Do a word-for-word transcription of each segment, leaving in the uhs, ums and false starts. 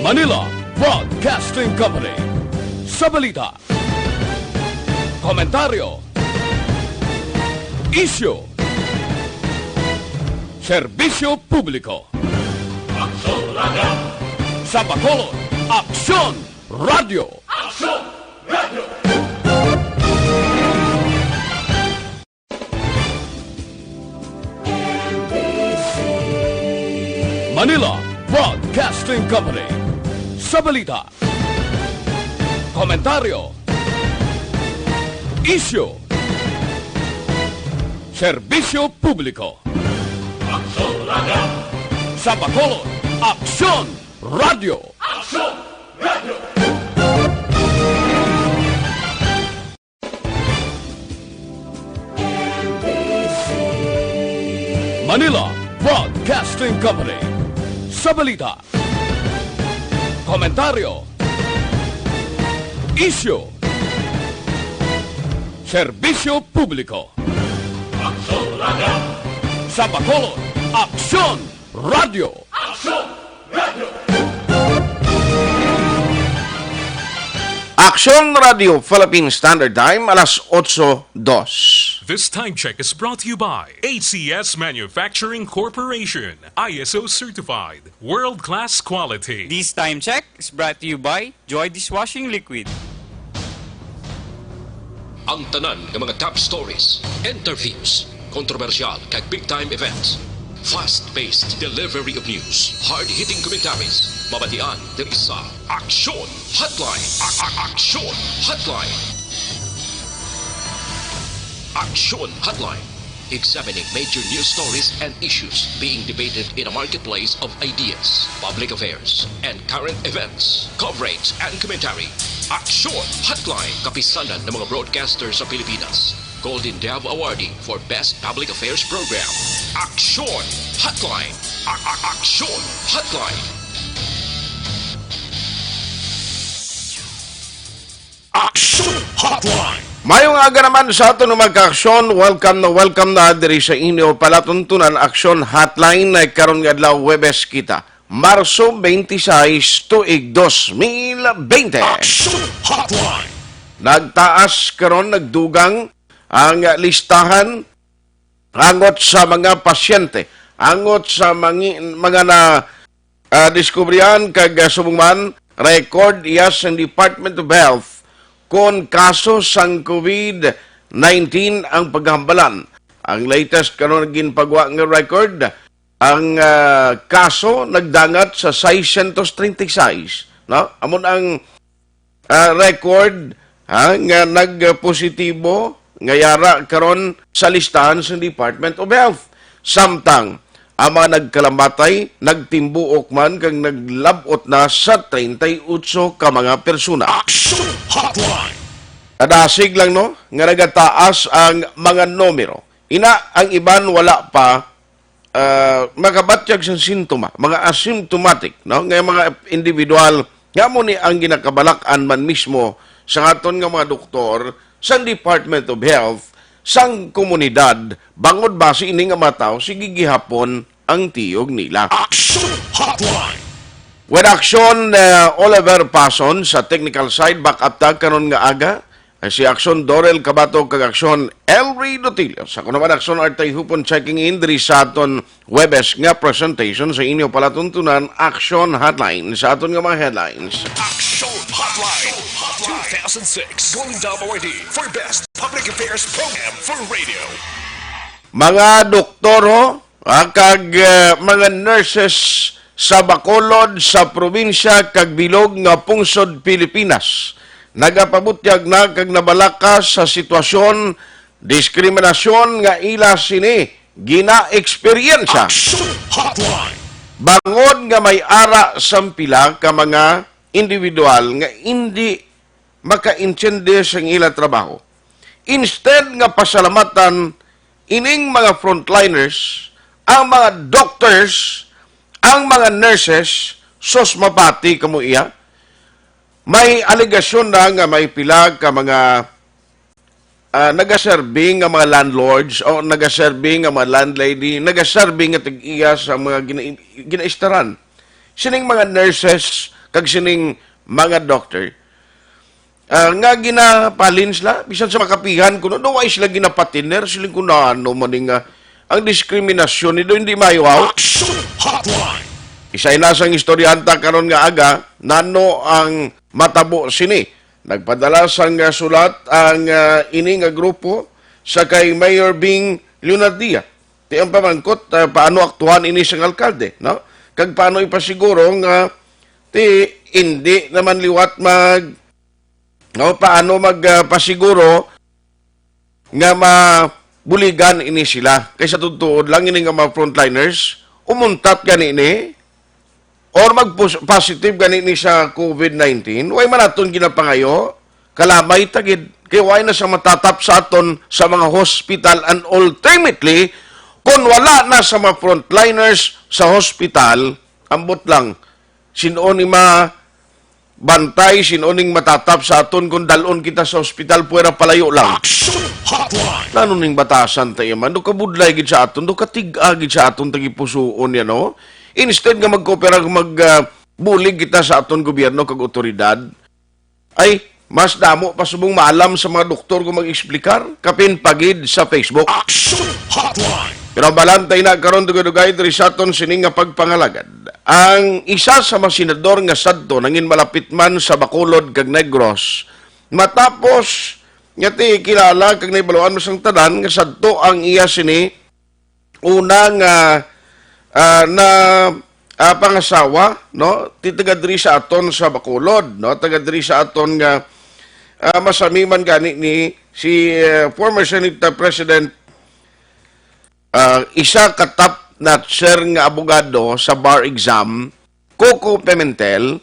Manila Broadcasting Company. Sa balita, komentaryo, isyu, serbisyo publiko. Aksyon Radio. Sa Bacolod, Aksyon Radio. Aksyon Radio. Manila Broadcasting Company. Sa balita, komentaryo, isyu, serbisyo publiko. Aksyon Radio. Sa Bacolod, Aksyon Radio. Aksyon Radio. Manila Broadcasting Company. Sa balita, komentaryo, isyu, serbisyo publiko. Aksyon Radio. Sa Bacolod, Aksyon Radio. Aksyon Radio. Aksyon Radio Philippine Standard Time, alas otso dos. This time check is brought to you by A C S Manufacturing Corporation, I S O certified, world-class quality. This time check is brought to you by Joy Dishwashing Liquid. Ang tanan nga mga top stories, interviews, kontrobersyal kag big time events. Fast-paced delivery of news, hard-hitting commentaries, mabatian diri sa Aksyon Hotline. A- a- Aksyon Hotline. Aksyon Hotline. Examining major news stories and issues being debated in a marketplace of ideas, public affairs, and current events. Coverage and commentary. Aksyon Hotline. Kapisanan ng mga broadcaster sa Pilipinas. Golden Dove Awardee for Best Public Affairs Program. Aksyon Hotline. A- a- Aksyon Hotline. Aksyon Hotline. Mayong aga naman sa aton nga mga ka-aksyon. Welcome na welcome na diri sa inyo palatuntunan, Aksyon Hotline. Karon nga adlaw, Huwebes kita, Marso twenty-six, tuig dos mil bente. Aksyon Hotline. Nagtaas karon, nagdugang ang listahan angot sa mga pasyente, angot sa mangi-, mga na, ah, diskubrihan kag, ah, subong man, record iya sang Department of Health kon kaso sang COVID nineteen ang paghambalan. Ang latest karon ginpagwa nga record, ang, ah, kaso nagdangat sa six hundred thirty-six, no? Amo na ang, ah, record, ha, nga nagpositibo nga yara karon sa listahan sa Department of Health. Samtang ang mga nagkalamatay nagtimbuok man kag naglab-ot na sa treinta y ocho ka mga persona. Action Hotline. Kadasig lang, no, nga nagataas ang mga numero. Ina, ang iban wala pa, ah, makabatyag sa sintoma, mga asymptomatic, no, nga mga individual nga amo ni ang ginakabalak-an man mismo sa aton nga mga doktor sang Department of Health sang komunidad, bangod basi ini nga mga tawo, sige gihapon ang tiyog nila. Action Hotline. With Action, uh, Oliver Pason sa technical side, back up ta karon nga aga. Ay si Action Dorel Cabato kag Action Elry Dotilio. Sa kuno man Action Artay Hupon checking in diri sa aton Huwebes nga presentation sa inyo palatuntunan, Action Hotline sa aton nga mga headlines. Action Hotline two thousand six Golden Dove Awardee for Best Public Affairs Program for Radio. Mga doktor, ho, ah, kag, ah, mga nurses sa Bacolod, sa probinsya kag bilog nga pungsod Pilipinas, nagapabutyag na kag nabalaka sa sitwasyon diskriminasyon nga ila sini ginaeksperyensya. Action Hotline. Bangod nga may ara sang pila ka mga individual nga indi makaintindi sang ila trabaho. Instead nga pasalamatan ining mga frontliners, ang mga doctors, ang mga nurses, sus, mapati kamo iya. May alegasyon na nga may pila ka mga, ah, nagaserbi nga mga landlords o nagaserbi nga mga landlady, nagaserbi nga tig-iya sa mga gina-, ginaistaran. Sining mga nurses kag sining mga doktor, ah, nga ginapalin sila, bisan sa makapihan kuno, do, wa sila ginapatiner, siling ko na ano man nga ang diskriminasyon nito, hindi maayo, aw. Action Hotline. Isa na sang istoryanta karon nga aga, nano ang matabo sini. Nagpadala sang, ah, sulat ang, ah, ini nga grupo sa kay Mayor Bing Leonardia. Ti ang pamangkot, ah, paano aktuhan ini sang alkalde, no? Kag paano ipasiguro nga ti hindi naman liwat mag, no, paano mag, ah, pasiguro nga mabuligan ini sila? Kay sa tuod-tuod lang ini nga mga frontliners, umuntat gani ni or mag-positive gani ni sa COVID nineteen, way man naton ginapangayo, kalamay ta gid, kay way na sa matatap sa aton sa mga hospital, and ultimately, kung wala na sa mga frontliners sa hospital, ambot lang, sin-o ni mabantay, sin-o ning matatap sa aton kung dalon kita sa hospital, puwera palayo lang? Action Hotline. Nano ning batasan ta iya man? Do kabudlay gid sa aton, do katig-a gid sa aton tagipusuon yan, no? Instead nga magkoopera, mag, ah, bulig kita sa aton gobyerno kag otoridad, ay, mas damo pa subong maalam sa mga doktor kung mag-explicar, kapin pa gid sa Facebook. Action Hotline. Pero balantay na karon dugay-dugay diri sa aton sining nga pagpangalagad. Ang isa sa mga senador nga sadto nangin malapit man sa Bacolod kag Negros, matapos nga ti kilala kag nahibaluan mo sang tanan nga sadto ang iya sini una nga, ah, na, ah, pangasawa, no? Ti taga diri sa aton sa Bacolod, no? Taga diri sa aton nga, ah, masami man gani ni si, eh, former Senate President, ah, isa ka top notcher nga abogado sa bar exam, Coco Pimentel,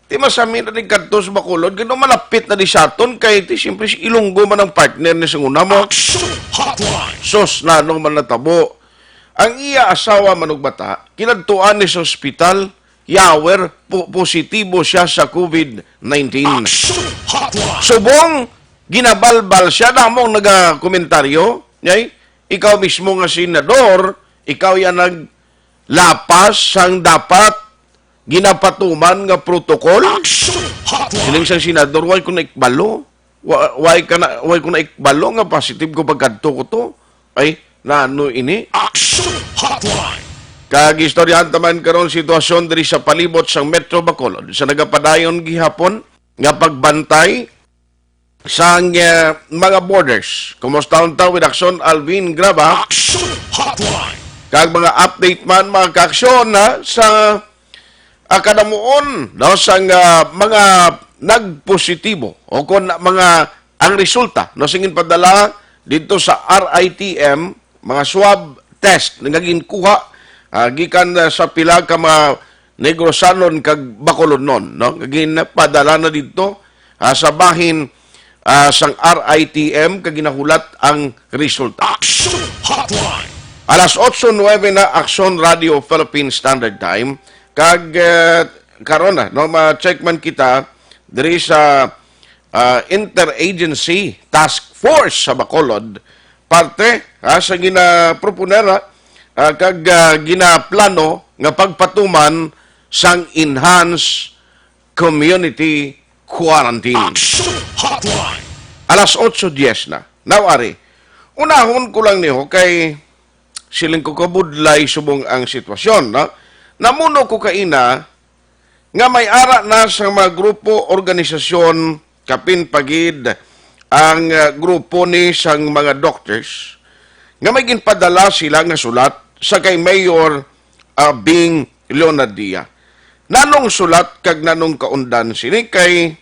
ti masami na di kadto sa Bacolod, kay no malapit na di sa aton, kay ti siyempre si Ilonggo man ang partner ni sa una mo. Action Hotline. Sus, nano man natabo. Ang iya asawa man ug bata, kinadtuan ni sa ospital, yawer, po-, positibo siya sa COVID nineteen. Action Hotline. Subong, ginabalbal siya, damo ang nagakomentaryo, ngay, ikaw mismo nga senador, ikaw yan naglapas sang dapat ginapatuman nga protocol? Action Hotline. Siling sang senador, "Way ko na ikbalo. Wa-, way ka na, way ko na ikbalo nga positive ko pagkadto ko to. Ay, nano ini?" Action Hotline. Kag istoryahan ta man karon sitwasyon diri sa palibot sang Metro Bacolod sa nagapadayon gihapon nga pagbantay sang, eh, mga borders. Kumusta unta with Action Alvin Graba? Action Hotline. Kag mga update man, mga kaaksyon, ha, sa, ah, kadamuon, no, sang, ah, mga nagpositibo o kon mga ang resulta, no, singin padala dito sa R I T M, mga swab test nga ginkuha, ah, gikan, ah, sa pila ka mga Negrosanon kag Bacolodnon, no? Nga ginpadala na didto, ah, sa bahin, ah, sang R I T M kag ginahulat ang resulta. Action Hotline. Alas otso nuebe na, Action Radio Philippine Standard Time. Kag, eh, karon na, no, ma-check man kita diri sa, ah, Interagency Task Force sa Bacolod, parte, ah, sa ginaproponer, ah, kag, ah, ginaplano nga pagpatuman sang enhanced community quarantine. Action Hotline. Alas otso dies na. Now, ari, unahon ko lang niyo kay siling ko kabudlay subong ang sitwasyon, no? Namuno ko kaina nga may ara na sa mga grupo, organisasyon, kapin pa gid ang, ah, grupo ni sang mga doctors nga may ginpadala sila nga sulat sa kay Mayor, ah, Bing Leonardia. Nanong sulat kag nanong kaundan sini kay,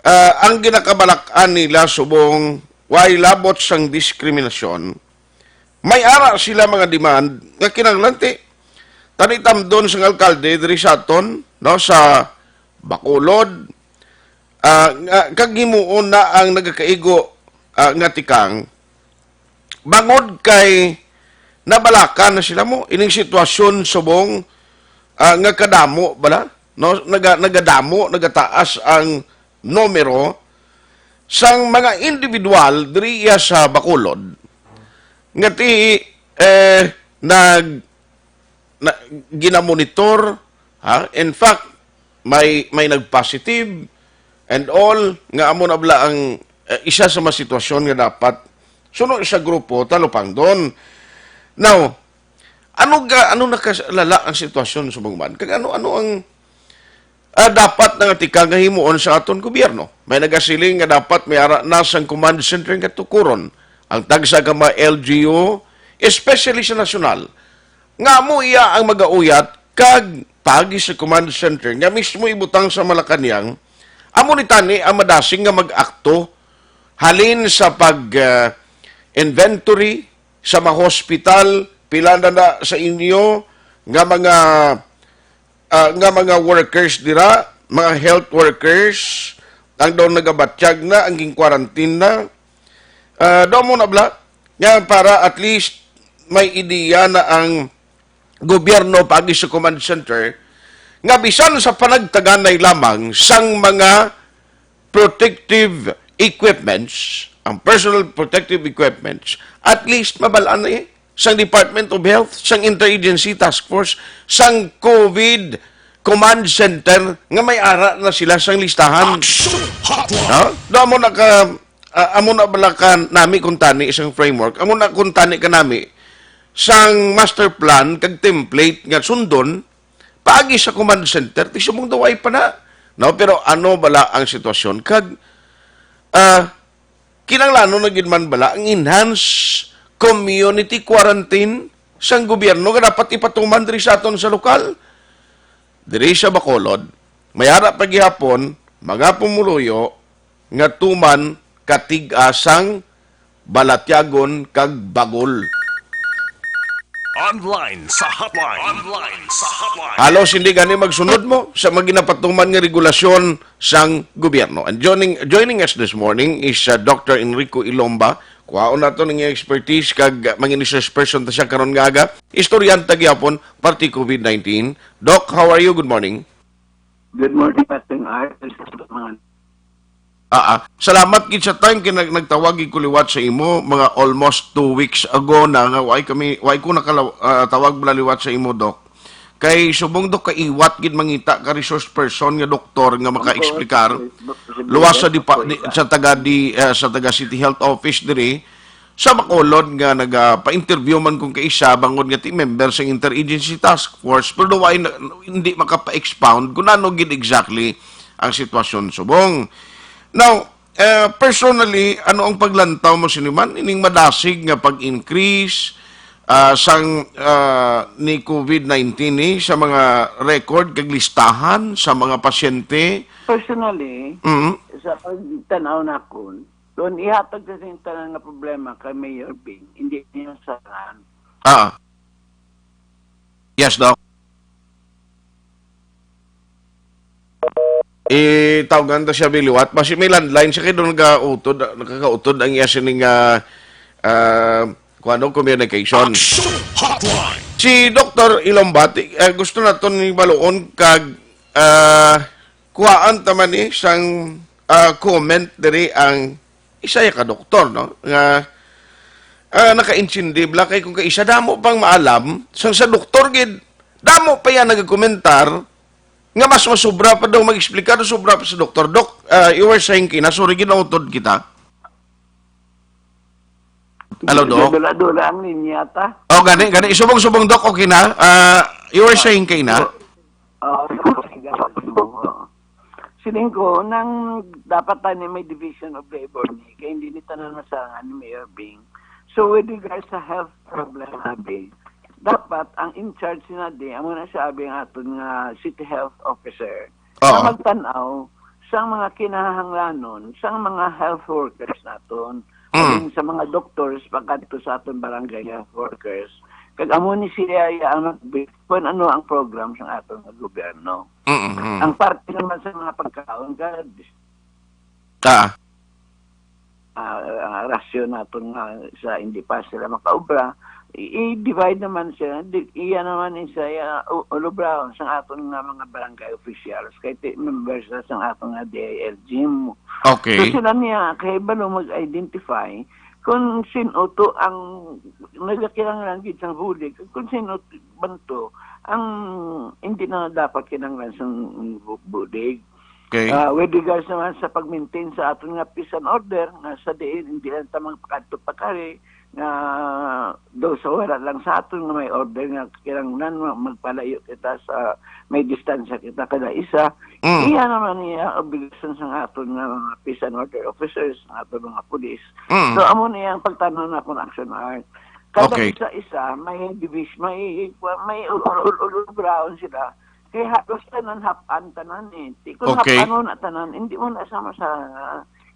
ah, ang ginakabalak-an nila subong way labot sang diskriminasyon, may ara sila mga demand nga kinahanglan ti tanitamdon sang alkalde diri sa aton, no, sa Bacolod, ah, nga, kag himuon na ang nagakaigo, ah, nga tikang, bangod kay nabalakan na sila mo ining sitwasyon subong, ah, nga kadamo bala, no, naga-, nagadamo, nagataas ang numero sang mga individual diri iya sa Bacolod nga ti, eh, nag-, na, ginamonitor, ha? In fact, may, may nag-positive and all, nga amo na bala ang, eh, isa sa mga sitwasyon nga dapat suno sa grupo talupangdon. Now, ano ga, ano na kalala ang sitwasyon sa bangman? Kag ano, ano ang, ah, dapat na nga tika nga himuon sa aton gobyerno? May nagasiling nga dapat may ara na sang command center nga tukuron ang tagsa ka mga L G U, especially sa nasyonal, nga amo iya ang magauyat kag pagi sa command center nga mismo ibutang sa Malacañang, amo ni tani ang madasig nga mag-akto halin sa pag, ah, inventory sa mga hospital, pila na na sa inyo nga mga, ah, nga mga workers dira, mga health workers, ang daw nagabatyag na, ang gin-quarantine na. Ah, daw mo na bala, nga para at least may ideya na ang gobyerno paagi sa command center nga bisan sa panagtaganay lamang sang mga protective equipments, ang personal protective equipments, at least mabalaan eh sang Department of Health, sang Interagency Task Force, sang COVID Command Center nga may ara na sila sang listahan. Action Hotline. No? Daw mo na ka, ah, amo na bala ka nami kung tani isang framework, amo na kung tani ka nami sang master plan kag template nga sundon paagi sa command center, ti subong daw ay pa na. No, pero ano bala ang sitwasyon? Kag, ah, kinahanglanon na gid man bala ang enhanced community quarantine sang gobyerno nga dapat ipatuman diri sa aton sa lokal? Diri sa Bacolod, may ara pa gihapon mga pumuluyo nga tuman katig-a sang balatyagon kag bagol. Online sa hotline. Online sa hotline. Halos hindi gani magsunod mo sa mga ginapatuman nga regulasyon sang gobyerno. And joining, joining us this morning is, uh, Doctor Enrico Ilomba. Kuhaon nato ang iyang expertise kag, uh, mangin resource person ta siya karon nga aga. Istoryan ta gyapon parte COVID nineteen. Doc, how are you? Good morning. Good morning, Pastor Art. Mga Ah, ah. Salamat gid sa time kay nag-, nagtawag gid ko liwat sa imo mga almost two weeks ago na nga way kami, way ko nakalaw-, ah, tawag bala liwat sa imo, Doc. Kay subong, Doc, kaiwat gid mangita ka resource person nga doktor nga maka-explicar luwas sa dipa-, di, sa taga di, ah, sa taga City Health Office diri sa Bacolod nga nagapainterview man kung kaisa bangod nga ti member sa Interagency Task Force, pero way na, hindi makapa-expound kung ano gid exactly ang sitwasyon subong. Now, eh, personally, ano ang paglantaw mo sini man ining madasig nga pag-increase, ah, sang, ah, ni COVID nineteen ni sa mga record kag listahan sa mga pasyente? Personally, Mhm. sa pagtanaw nakon, doon ihatag sa sing tanan nga problema kay Mayor Bing, hindi niya saran. Ah. Yes, Doc. Itawgan ta siya biliwat. Basi may landline siya kay doon nagautod, nakakautod ang iya sining, ah, ah, kuano, communication. Action Hotline. Si Doktor Ilombati, ah, gusto naton ni baluon kag, ah, kuhaan ta man ni sang, ah, comment diri ang isa ya ka doktor, no? Nga, ah, nakaintindi bala kay kung kaisa damo pang maalam, sang sa doktor gid, damo pa yan nagakomentar nga mas masubra pa daw mag-explicar, sobra pa sa doktor. Doc, ah, you were saying kina, sorry, ginautod kita. Hello, Doc? Dula-dula ang linya ta. Oh, gani, gani. Subong-subong, Doc, okay na? Ah, you were saying kina? Oh, oh, siling ko, nang dapat tani may division of labor ni, kay hindi ni tanan masarangan ni Mayor Bing. So, with regards sa health problem, abi, dapat ang in charge na di, amo na siya, abi, ang aton nga city health officer. Oo. Na magtan-aw sa mga kinahanglanon sa mga health workers naton. Mm. Halin sa mga doctors, pagkadto sa aton barangay health workers. Kag amo ni siya ya ang mag-brief kung ano ang program sa aton nga gobyerno. Mm, mm. Ang parte naman sa mga pagkaon, ka, Ah. ah, ah, rasyon naton nga sa hindi pa sila makaobra, i- i-divide naman sila. Di, iya naman ni siya, u-, ulubraon sa aton nga mga barangay officials. Kay ti-, members na sa aton nga D I L G M. Okay. So sila niya, kay balo mag-identify Kung sino to ang nagakinahanglan gid sang bulig, kung sino man to ang hindi na dapat kinahanglan sang bu-, bulig. Okay. Ah, with regards naman sa pag-maintain sa aton nga peace and order, nga sa diin hindi lang ta magpakadto pakari, nga daw sa wala lang sa aton nga may order nga kinahanglan ma-, magpalayo kita sa may distansya kita kada isa. Mm. Iya naman niya obligasyon sa aton nga mga peace and order officers, sa aton mga pulis. Mm. So, amo niya ang pagtan-aw na akong action art. Kada Okay. isa-isa, may divis-, may, may ul-, ul-, ul-, ul-, brown sila. Kay halos tanan hap-an tanan eh. Di kung Okay. hap-an mo na tanan, hindi mo na sama sa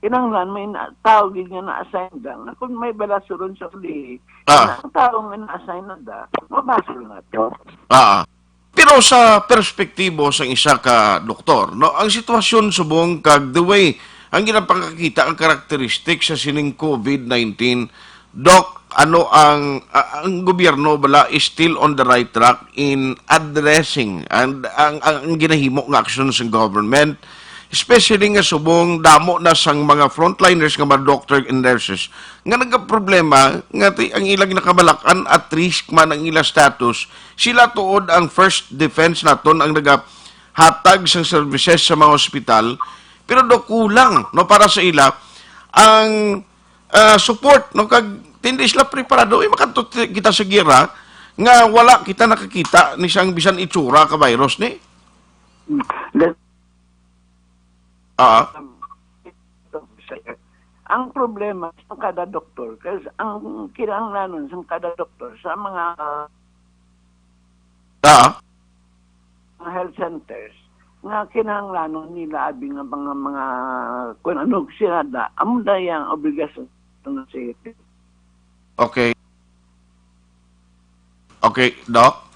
kinahanglan may na, tao gid nga na-assign da. Nga kung may balasulon sa uli, Ah. na ang tao nga na-assign na da, mabasol na to. Ah. Pero sa perspektibo sang isa ka doktor, no, ang sitwasyon subong kag the way ang ginapakakita ang karakteristik sa sining covid nineteen, Doc, ano ang, a-, ang gobyerno bala is still on the right track in addressing and ang, ang, ang ginahimo nga aksyon sa government, especially nga subong damo na sang mga frontliners nga mga doctor and nurses nga nagaproblema nga ti-, ang ilang nakabalak-an at risk man ang ilang status, sila tuod ang first defense naton ang nagahatag sang services sa mga hospital, pero do kulang, no, para sa ila ang ah, support, no? Kag hindi sila preparado, eh, makadto ti-, kita sa giyera nga wala kita nakakita ni sang bisan itsura ka virus ni. The Ah, ang problema sa kada doktor, kasi ang kinahanglanon sa kada doktor sa mga ah, mga health centers nga kinahanglanon nila abi nga mga, mga kun ano sila da, amo na yang obligasyon sa city. Okay. Okay, Doc.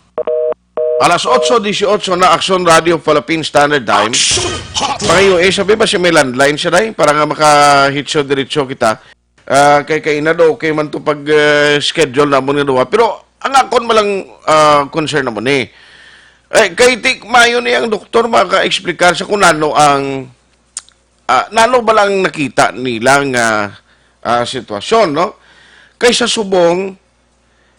Alas otso dieciocho na, Aksyon Radio Philippine Standard Time. Action Hotline. Pangayo, eh, sabi ba si may landline siya, day? Para nga makahitso diretso kita. Ah, kay, kay ina daw, okay man to pag, eh, schedule namon nga duha. Pero ang akon malang, ah, concern namon ni, eh, kay tik mayo ni ang doktor maka-explicar sa kung ano ang, ah, nano ba lang nakita nila nga, ah, sitwasyon, no? Kay sa subong,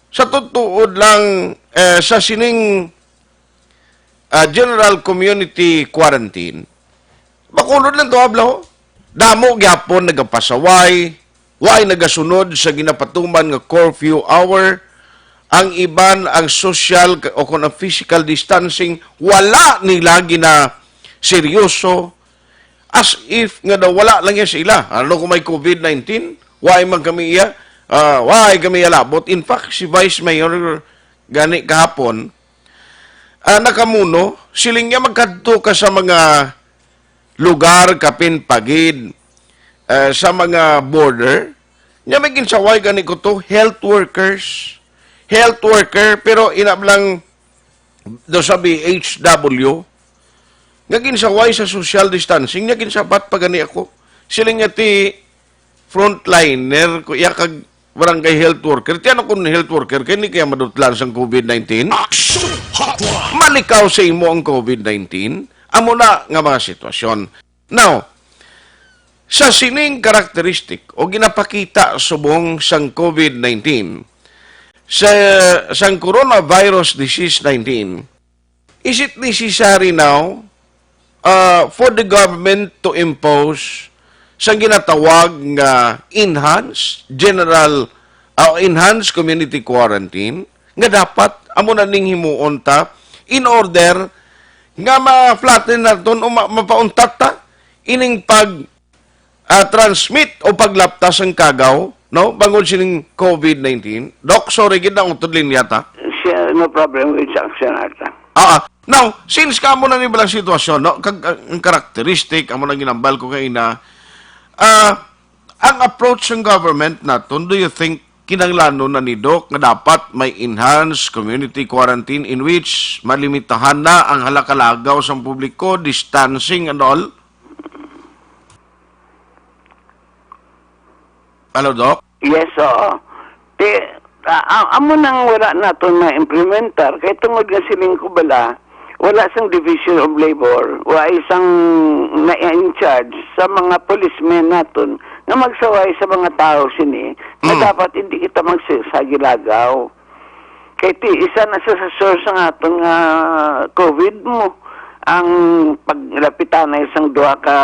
sa tutuod lang, eh, sa sining, ah, general community quarantine, makulod lang to, abla, ho. Damo gyapon nagapasaway, way nagasunod sa ginapatuman nga curfew hour. Ang iban, ang social ka-, o kung ang physical distancing, wala nila gina seryoso. As if nga daw wala lang yan sa ila. Ano kung may covid nineteen? Way man kami iya, ah, way kami iya labot. In fact, si Vice Mayor gani kahapon, ah, nakamuno, siling niya magkadto ka sa mga lugar, kapin pagid, ah, sa mga border, niya may ginsaway gani ko to, health workers. Health worker, pero ina lang do sa B H W, nga ginsaway sa social distancing, niya ginsabat pa gani ako. Siling niya ti frontliner ko iya kag barangay health worker. Ti ano kun health worker kay ni kaya madutlan sang covid nineteen? Action Hotline. Malikaw sa imo ang covid nineteen. Amo na nga mga sitwasyon. Now, sa sining karakteristik o ginapakita subong sang covid nineteen, sa, sang coronavirus disease nineteen, is it necessary now, uh, for the government to impose sang ginatawag nga enhanced general, uh, enhanced community quarantine nga dapat amo na ning himuon ta in order nga ma-flatten naton o ma-, mapauntat ta ining pag, ah, transmit o paglapta sang kagaw, no? Bangod sining covid nineteen. Doc, sorry gid na utod linya ta. Siya, no problem with sa action ata. Ah, ah. Now, since kamo na ni balang sitwasyon, no? Kag, ang karakteristik, amo nang ginambal ko kay na, ah, ang approach sang government naton, do you think kinahanglanon na ni Doc nga dapat may enhanced community quarantine in which malimitahan na ang halakalagaw sang publiko, distancing and all? Hello, Doc? Yes, oo. Ti, a-, a-, amo nang wala naton ma-implementar kay tungod nga siling ko bala, wala sang Division of Labor, wa isang na in charge sa mga policemen naton nga magsaway sa mga tawo sini nga Mm. dapat hindi kita magsisagilagaw. Kay ti isa na sa, sa source nga aton nga COVID mo ang paglapitanay sang duha ka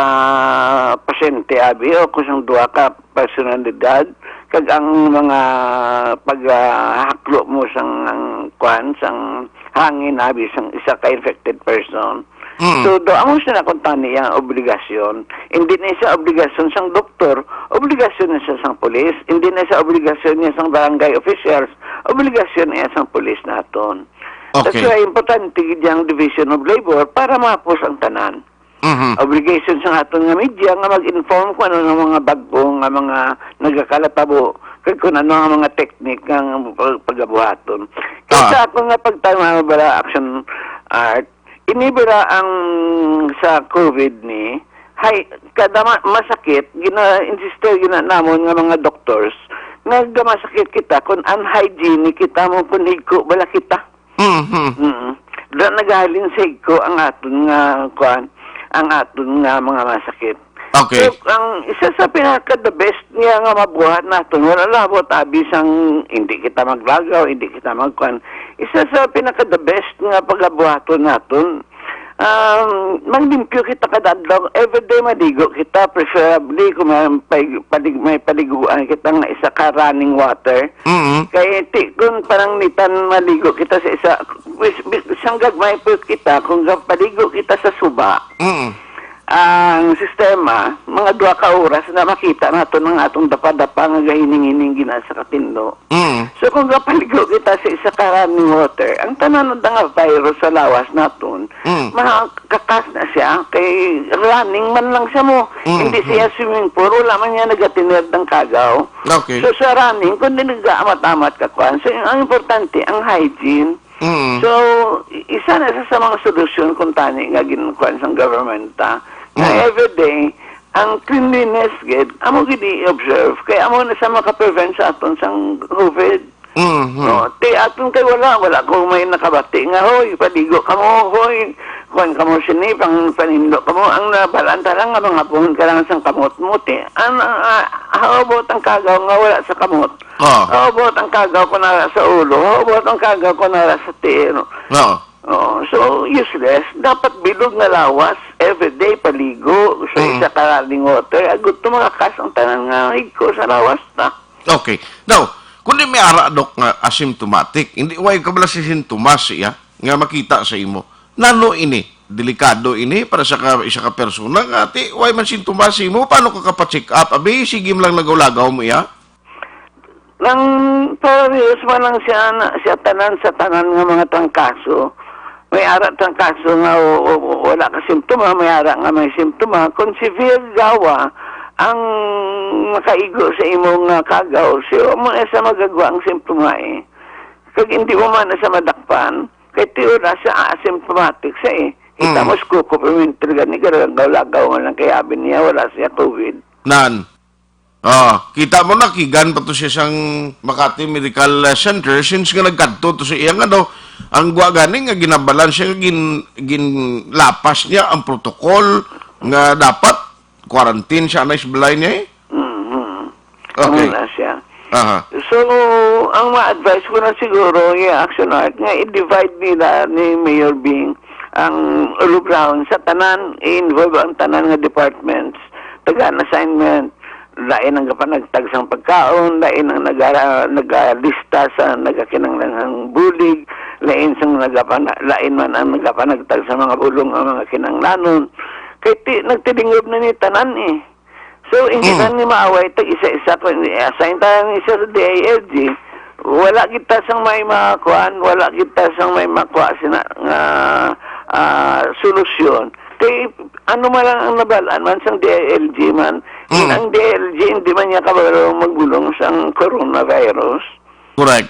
pasyente abi o kung sang duha ka personalidad kag ang mga paghaklo mo sang ang kwan sang hangin abi sang isa ka infected person. Mm. So, do amo sila kung tani ang obligasyon. Hindi na siya obligasyon sang doktor, obligasyon na siya sang pulis. Hindi na siya obligasyon niya sang barangay officials, obligasyon niya sang pulis naton. That's Okay. why importante gid ang Division of Labor para mahapos ang tanan. Mhm. Obligation sa aton nga media nga mag-inform kung ano ang mga bag-o nga mga nagakalatabo kag kung ano ang mga teknik nga pag- pagabuhaton. Kay Ah. sa akon nga pagtanaw bala, Action Art, ini bala ang sa COVID ni, hay, kada ma- masakit, gina-insister gina namon nga mga doctors, nagkamasakit kita kung unhygienic kita mo, kung higko bala kita. Mhm. Mm. Da nagahalin sa higko ang aton nga, kuan, ang aton nga mga masakit. Okay. So, ang isa sa pinaka the best niya nga mabuhat naton, wala labot abi sang hindi kita maglagaw, hindi kita magkuan. Isa sa pinaka the best nga pagabuhaton naton, um, manglimpyo kita kada adlaw. Everyday maligo kita, preferably kung may, pay- palig- may paliguan kita nga isa ka running water. Mm. Kay ti, kung parang nitan maligo kita sa isa, wis- bi- sang gagmay po kita, kung gapaligo kita sa suba, Mm. ang sistema, mga duha ka oras na makita naton ang atong dapa-dapa nga gahining-hining gina sa katinlo. Mm. So, kung gapaligo kita sa isa ka running water, ang tanan na nga virus sa lawas naton, Mm. makakas na siya, kay running man lang siya mo. Mm, Hindi siya mm. swimming pool, wala man niya nagatinir ng kagaw. Okay. So, sa running, kung di nag-aamat-amat ka, kwan. So, ang importante, ang hygiene. Mm. So, i- isa na sa, sa mga solusyon kung tani nga ginkuan sang government, ah, na Mm. everyday, ang cleanliness gid, amo gid i-observe. Kaya amo na sa makaprevent sa aton sang COVID. Mhm. No, ti aton kay wala, wala ko may nakabati nga, "Hoy, paligo ka mo, hoy, kuan ka mo sini, pang panindo ka mo." Ang nabalaan ta lang nga mga buhon ka lang sang kamot mo, ti. Ang, ang, ah, how about ang kagaw nga wala sa kamot? Ah. How about ang kagaw ko nara sa ulo? How about ang kagaw ko nara sa tiil? Oo. Oh, so useless. Dapat bilog nga lawas, everyday paligo sa Mm. isa ka running water. Agud to makakas ang tanan nga higko sa lawas ta. Okay. Now, kung di may ara, Dok, nga asymptomatic, hindi, way ka bala si sintomas siya nga makita sa imo. Nano ini? Delikado ini para sa ka, isa ka persona nga, ati, way man sintomas sa imo, paano ka kapacheck up? Abi, sige man lang lagaw-lagaw mo iya. Nang parehas man lang siya, na, siya tanan sa tanan nga mga trangkaso. May ara trangkaso nga o, o, wala ka simptoma, may ara nga may simptoma. Kung severe gawa ang makaigo sa imo nga kagaw, so, amo na sa magagwa ang simptoma eh. Kag hindi mo man na sa madakpan, kay tiyo na sa asymptomatic siya eh. Kita Mm. mo, skuko, pimentel, gani, galagaw-lagaw nga lang kay abi niya, wala siya COVID. Nan. Ah, kita mo na, kigan pa to siya sang Makati Medical, uh, Center, since nga nagkadto to sa iyang, ano, ang gwa gani nga ginabalan siya, nga gin-, ginlapas niya ang protocol nga dapat quarantine siya na sa balay niya eh. Mhm. Okay. Amo na siya. Aha. So, ang ma-advise ko na siguro, yung Action Art, nga i-divide nila ni Mayor Bing ang Ulubraon sa tanan, i-involve ang tanan nga departments, tagaan assignment, lain ang gapanagtag sang pagkaon, lain ang nagara-, nagalista sa nagakinahanglan sang bulig, lain sang nagapana-, lain man ang nagapanagtag sa mga bulong ang mga kinahanglanon. Kay ti-, nagtilingob na ni tanan eh. So, hindi Mm. lang ni maaway tag isa-isa ko, ni-assign tayo ni Sir D I L G. Wala kita sang may makuan, wala kita sang may makuha sina nga, ah, solusyon. Kay ano man lang ang nabalaan man sang D I L G man, Mm. ang D I L G hindi man niya kabalo magbulong sang coronavirus. Correct.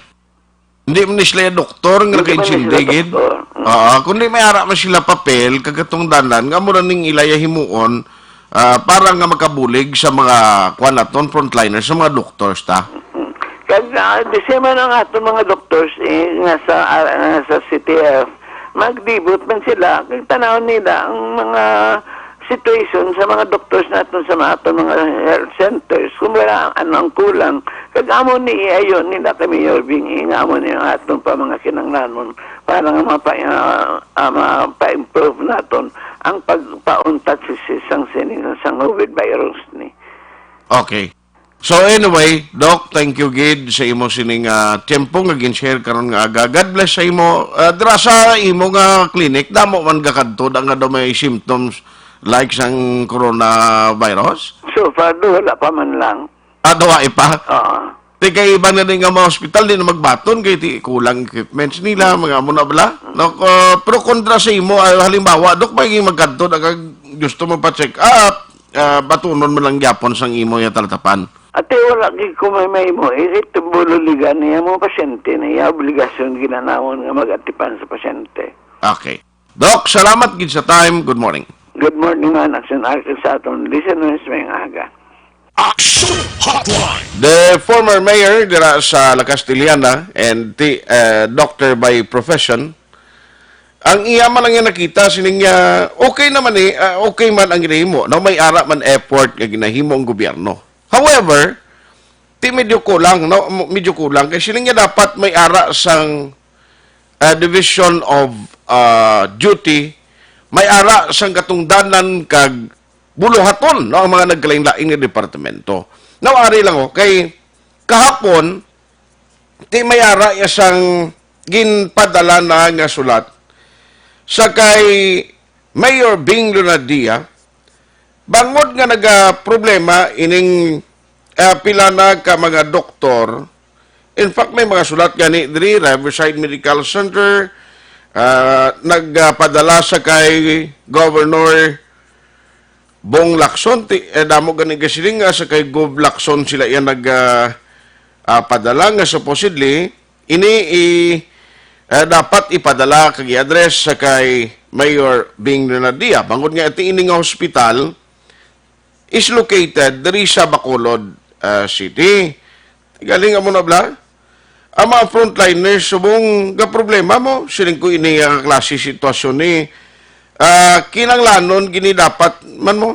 Hindi man ni sila doktor nga Hindi man ni nakaintindi sila gid. doktor. Mm. Ah, kundi may ara man sila papel, kag katungdanan, nga mura ning ilaya himuon, ah, para nga makabulig sa mga, kuwan naton, frontliners, sa mga doctors ta. Mm. Kag, ah, the same man ang aton mga doctors, eh, nga sa, ah, nga sa C T F, maglibot man sila, kag tanaw nila ang mga situation sa mga doctors naton sa mga aton mga health centers, kung wala, ano ang kulang. Kag amo ni iayo nila kay Mayor Bing, nga amo ni ang aton pa mga kinahanglanon para nga mapa-, ah, ah, mapa-improve naton ang pagpauntat sa, sa, sang sining, sang COVID virus ni. Okay. So anyway, Doc, thank you gid sa imo sining ah, tiyempo nga gin-share karon nga aga. God bless sa imo. Ah, dira sa imo nga clinic, damo man gakadto da nga daw may symptoms like sang coronavirus? So far, do, wala pa man lang. Ah, dawa pa? Oo. Di kay iba na din nga mga hospital, di na magbaton kay ti kulang equipments nila, mga amo na bala. No, ah, pero kontra sa imo, ah, halimbawa, Doc, may magkadto na kag gusto mo pa-check up, ah, batunon mo lang gyapon sang imo yung talatapan. Ate, wala gid ko may may mo. Ito, bululigan niya mo pasyente na iya. Obligasyon ginanamon nga mag-atipan sa pasyente. Okay. Doc, salamat gid sa time. Good morning. Good morning, man. Action Artist sa aton listeners, may aga. Action Hotline. The former mayor dira sa La Castellana and ti, uh, doctor by profession, ang iya man lang yung nakita, sining niya, okay naman eh, ah, okay man ang ginahimo. No, may ara man effort nga ginahimo ang gobyerno. However, ti medyo kulang, no? Medyo kulang. Kay sining niya dapat may ara sang ah, division of ah, duty, may ara sang katungdanan kag buluhaton, no, ang mga nagkalain-lain nga departamento. Now, ari lang, oh, kay kahapon, ti may ara iya sang ginpadala na nga sulat sa kay Mayor Bing Lunardia, bangod nga nagaproblema ining ah, pila na ka mga doktor. In fact, may mga sulat gani diri, Riverside Medical Center, ah, nagpadala sa kay Governor Bong Lacson, ti, eh, damo gani gasiling nga sa kay Gov Lacson sila iya nag ah, ah, padala nga supposedly ini i ah, dapat ipadala kag i-address sa kay Mayor Bing Lunardia. Bangod nga iti ini nga hospital is located diri sa Bacolod ah, City. Galing amo na bla? Ang mga frontliners subong ga problema mo, siling ko ini nga klase sitwasyon ni ah, kinanglanon gini dapat man mo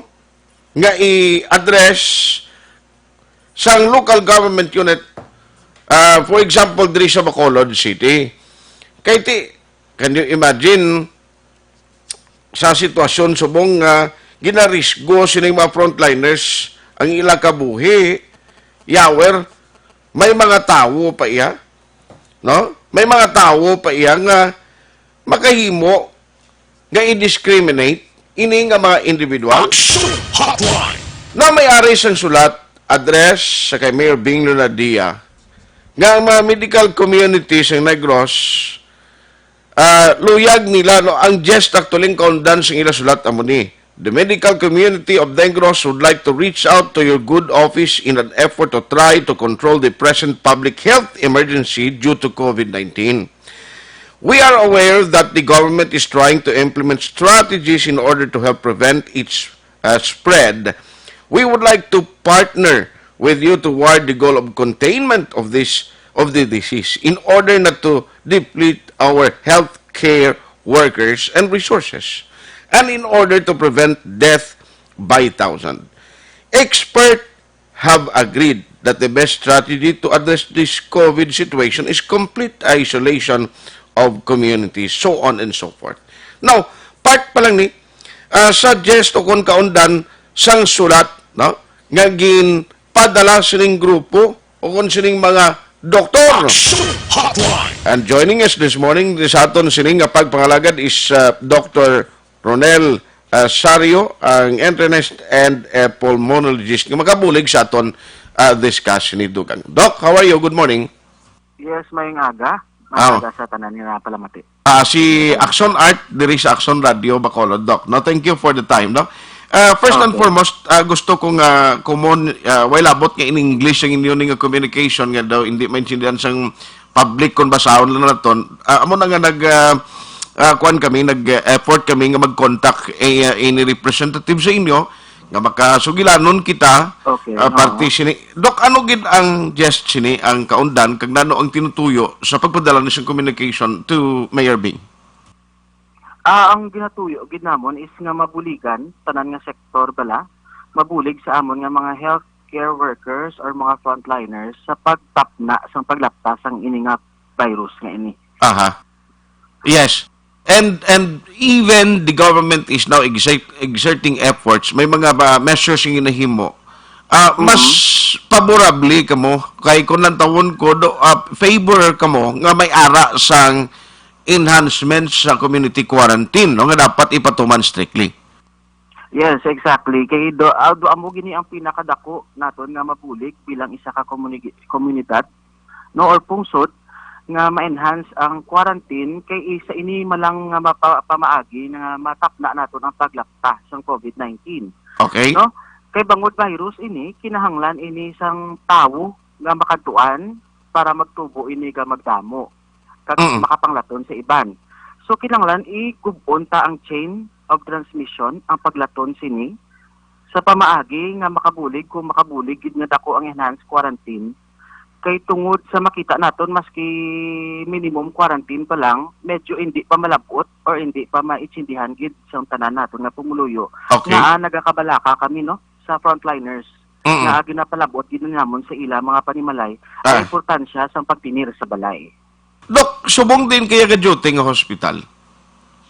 nga i-address sang local government unit, ah, for example, diri sa Bacolod City. Kay ti, can you imagine sa sitwasyon subong nga ginarisgo sining mga frontliners ang ila kabuhi, yawer, may mga tawo pa iya, no? May mga tawo pa iya nga makahimo nga i-discriminate ini nga mga individual? Action Hotline. Na may ari sang sulat, address sa kay Mayor Bing Lunardia, nga ang mga medical community sa Negros, ah, luyag nila, no, ang gist actually kaundan sang ila sulat amo ni, "The medical community of Negros would like to reach out to your good office in an effort to try to control the present public health emergency due to COVID nineteen. We are aware that the government is trying to implement strategies in order to help prevent its uh, spread. We would like to partner with you toward the goal of containment of this of the disease in order not to deplete our healthcare workers and resources, and in order to prevent death by thousand. Expert have agreed that the best strategy to address this COVID situation is complete isolation of communities, so on and so forth." Now, part pa lang ni, ah, suggest o kon kaundan sang sulat, no, nga ginpadala sining grupo o kon sining mga doktor. Action Hotline. And joining us this morning, sa aton sining nga pagpangalagad is uh, Doctor Ronel uh, Sario, ang internist and uh, pulmonologist nga makabulig sa aton uh, discuss ni Dugang. Doc, how are you? Good morning. Yes, mayong aga. Ah. Maaga sa tanan nga palamati. Ah, si Action Art diri sa Action Radio Bacolod, Doc. No, thank you for the time, no. Ah, first and Okay. foremost, ah, gusto ko nga kumon ah, way labot nga in English ang inyo ni nga communication nga daw hindi maintindihan sang public kung basahon lang naton. Ah, amo na nga nag ah, ah, kuan kami, nag-effort kami nga mag-contact eh, ah, any representative sa inyo nga makasugilanon kita Okay, ah, parte oo. sini. Doc, ano gid ang gist sini, ang kaundan kag nano ang tinutuyo sa pagpadala ni siyang communication to Mayor Bing? Ah, ang ginatuyo gid namon is nga mabuligan tanan nga sektor bala, mabulig sa amon nga mga healthcare workers or mga frontliners sa pagtapna sang paglapta sang ini nga virus nga ini. Aha. Yes. And and even the government is now exert, exerting efforts. May mga ba measures nga nahimo. Ah, mas Mhm. Favorable kamo kay kung lantawon ko do, ah, favor kamo nga may ara sang enhancement sa community quarantine, no, nga dapat ipatuman strictly. Yes, exactly. Kay do, ah, do amo gini ang pinakadako naton nga mabulig bilang isa ka komuni-, komunidad, no, or pungsod nga ma-enhance ang quarantine kay isa ini malang nga mapa-, pamaagi nga matapna naton ang paglapta sang COVID nineteen. Okay. No? Kay bangod virus ini, kinahanglan ini sang tawo nga makadtuan para magtubo ini nga magdamo kag Mm. makapanglaton sa iban. So, kinahanglan igub-on ta ang chain of transmission, ang paglaton sini, sa pamaagi nga makabulig, kung makabulig gid nga dako ang enhanced quarantine, kay tungod sa makita naton, maski minimum quarantine pa lang, medyo hindi pa malab-ot or hindi pa maitsindihan gid sa tanan naton nga pumuluyo. Okay. Nga, ah, nagakabalaka kami, no, sa frontliners Mm. nga ginapalab-ot gid namon sa ila mga panimalay Ah. ang importansya sang pagtinir sa balay. Dok, subong din kaya ka duty nga hospital?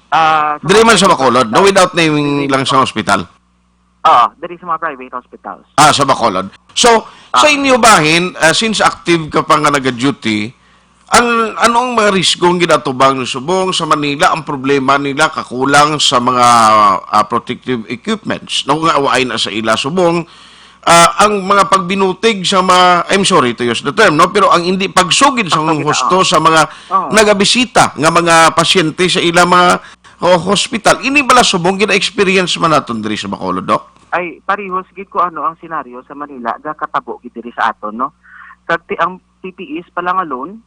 Ah, sa Diri man mga sa Bacolod, no, without naming Diri lang sa sa hospital. Ah, diri sa mga private hospitals. Ah, sa Bacolod. So, sa Ah. inyo bahin, ah, since active ka pa nga naga-duty, an-, ano ang mga risgo ang ginatubang ni subong sa Manila? Ang problema nila kakulang sa mga, ah, protective equipments, no, nga waay na sa ila subong. Ah, ang mga pagbinutig sa mga, I'm sorry to use the term, no, pero ang hindi pagsugid sa Pagsugid, husto oo. sa mga Oo. nagabisita nga mga pasyente sa ila mga, oh, hospital. Ini bala subong gina-experience man naton diri sa Bacolod, Doc? Ay, parehos gid ko ano ang senaryo sa Manila, gakatabo gid diri sa aton, no? Kag ti-, ang P P Es pa lang alone,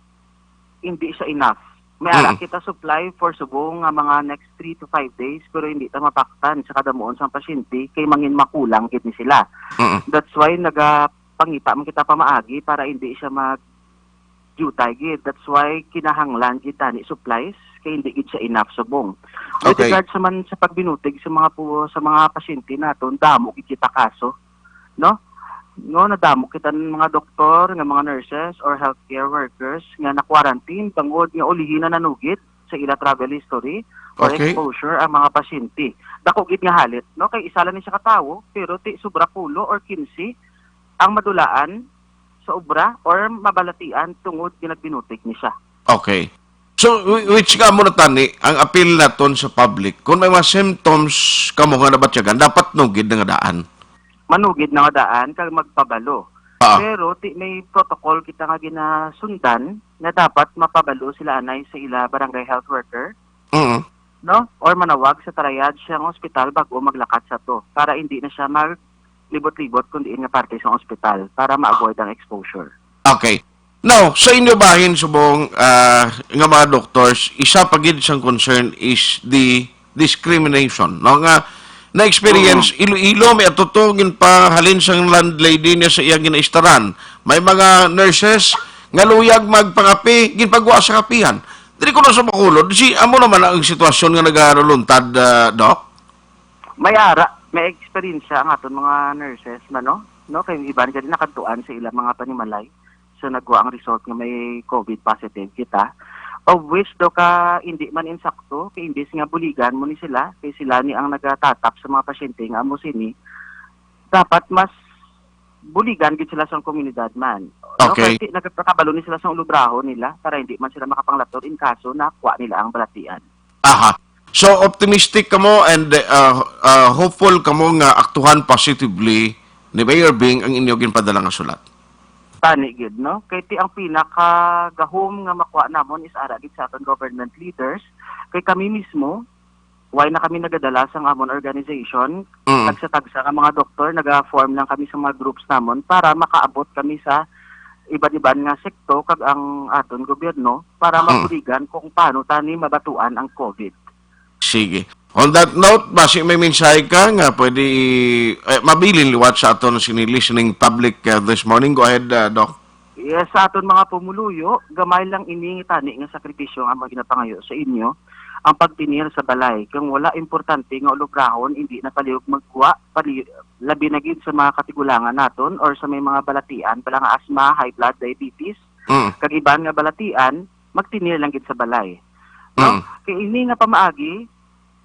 hindi siya enough. May ara Mm. kita supply for subong nga mga next three to five days, pero hindi ta mapaktan sa kadamuon sang pasyente kay mangin makulang gid ni sila. Mm. That's why nagapangita man kita pamaagi para hindi siya mag jutay gid. That's why kinahanglan gid tani supplies kay hindi gid siya enough subong. With Okay. regards naman sa pagbinutig sa mga pu-, sa mga pasyente naton, damo gid kita kaso, no? No, nadamo kita ng mga doktor, nga mga nurses or healthcare workers nga na-quarantine tungod nga ulihi na nanugid sa ila travel history or Okay. exposure ang mga pasyente. Dako gid nga halit, no? Kay isa lang ni siya ka tawo, pero ti sobra pulo or quince ang madulaan sa obra or mabalatian tungod nga nagbinutig ni siya. Okay. So, whi-, which ka mo na tani, ang apil naton sa public, kung may mga symptoms kamo nga nabatyagan, dapat nugid na nga daan. Manugid na nga daan kag magpabalo. Ah. Pero ti may protocol kita nga ginasundan nga dapat mapabalo sila anay sa ila barangay health worker, Mm. no? Or manawag sa triage sang ospital bago maglakat sa to para hindi na siya maglibot-libot kung diin nga parte sang ospital para ma-avoid ang exposure. Okay. Now, sa inyo bahin subong, ah, nga mga doctors, isa pa gid sang concern is the discrimination, no? Nga na-experience, Mm. Iloilo, may atuto, ginpahalin sang landlady niya sa iyang ginaistaran. May mga nurses nga luyag magpangapi, ginpagwa sa kapihan. Diri ko na sa Bacolod, si, amo naman ang sitwasyon nga nagaruluntad, ah, Doc? May ara, may eksperyensya ang aton mga nurses man, no? No, kay iban gani nakadtuan sa ilang mga panimalay. So, nagwa ang result nga may COVID positive kita. Of which, do ka, hindi man insakto, kay imbis nga buligan mo ni sila, kay sila ni ang nagatatap sa mga pasyente nga amo sini, dapat mas buligan gid sila sa komunidad man. No? Okay. Kay ti-, nagpakabalo ni sila sa ulobrahon nila para hindi man sila makapanglator in kaso na kuha nila ang balatian. Aha. So, optimistic kamo and, uh, uh, hopeful kamo nga aktuhan positively ni Mayor Bing ang inyo ginpadala nga sulat? Tani gid, no? Kay ti ang pinakagahom nga makuha namon is ara gid sa aton government leaders. Kay kami mismo, why na kami nagadala sa amon organization, Mm. tagsa-tagsa nga mga doktor, naga-form lang kami sa mga groups namon para makaabot kami sa iban-iban nga sekto kag ang aton gobyerno para Mm. mabuligan kung paano tani mabatuan ang COVID. Sige. On that note, basi may mensahe ka nga pwede i-, eh, mabilin liwat sa aton sini listening public, uh, this morning. Go ahead, uh, Doc. Yes, sa aton mga pumuluyo, gamay lang ini tani nga sakripisyo nga mga ginapangayo sa inyo, ang pagtinir sa balay. Kung wala importante nga ulugrahon, hindi na palihog maggwa, pali-, labi na gid sa mga katigulangan naton or sa may mga balatian, bala nga asma, high blood, diabetes, Mm. kag iban nga balatian, magtinir lang gid sa balay. No? Mm. Kay ini nga pamaagi,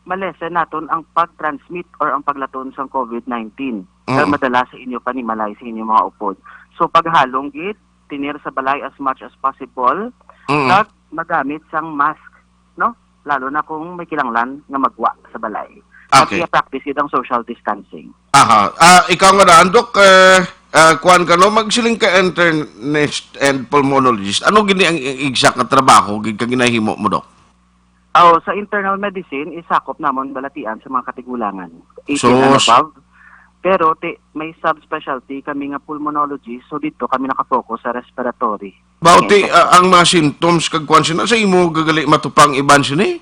malesen naton ang pag-transmit or ang paglaton sang covid nineteen nga Mm. madala sa inyo panimalay sa inyo mga upod. So, paghalong gid, tinir sa balay as much as possible, Mm. kag magamit sang mask, no? Lalo na kung may kinahanglan nga maggwa sa balay. Kag Okay. i-practice gid ang social distancing. Aha. Ah, ikaw nga daan, Dok, eh, ah, kuwan ka, no? Magsiling ka internist and pulmonologist. Ano gini ang i-, exact nga trabaho gid ka ginahimo mo, Dok? Aw, sa internal medicine, isakop namon balatian sa mga katigulangan, eighteen and Sus. above. Pero ti-, may subspecialty kami nga pulmonology, so dito kami nakafocus sa respiratory. Bauti, Yes. ah, ang mga symptoms kag kwan sina sa imo gagali matupang iban sini?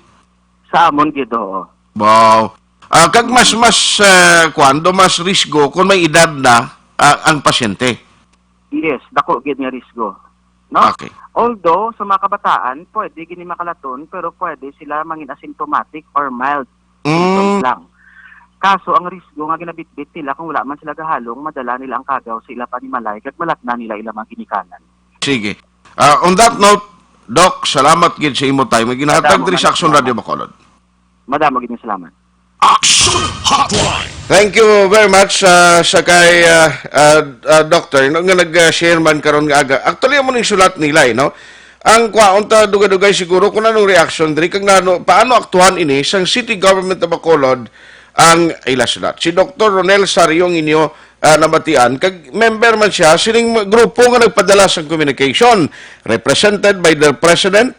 Sa amon gid, oo. Wow. Ah, kag mas, mas, ah, kwan, do mas risgo kung may edad na, ah, ang pasyente. Yes, dako gid nga risgo, no? Okay. Although, sa mga kabataan, pwede gini makalaton, pero pwede sila mangin asymptomatic or mild symptoms Mm. lang. Kaso, ang risgo nga ginabitbit nila kung wala man sila gahalong, madala nila ang kagaw sa ila panimalay kag malatna nila ila mga ginikanan. Sige. Ah, on that note, Doc, salamat gid sa imo time nga ginahatag Madamo diri sa nga Action salamat. Radio Bacolod. Madamo gid nga salamat. Action Hotline. Thank you very much, ah, sa kay, ah, ah, ah, Doctor, no, nga nag-share man karon nga aga. Actually, amo ning sulat nila, eh, no? Ang kwaon ta, dugay-dugay siguro kung anong reaction diri, kag nano, paano aktuhan ini sang City Government of Bacolod ang ila sulat. Si Doctor Ronel Sario ang inyo, ah, nabatian, kag member man siya sining grupo nga nagpadala sang communication, represented by their president,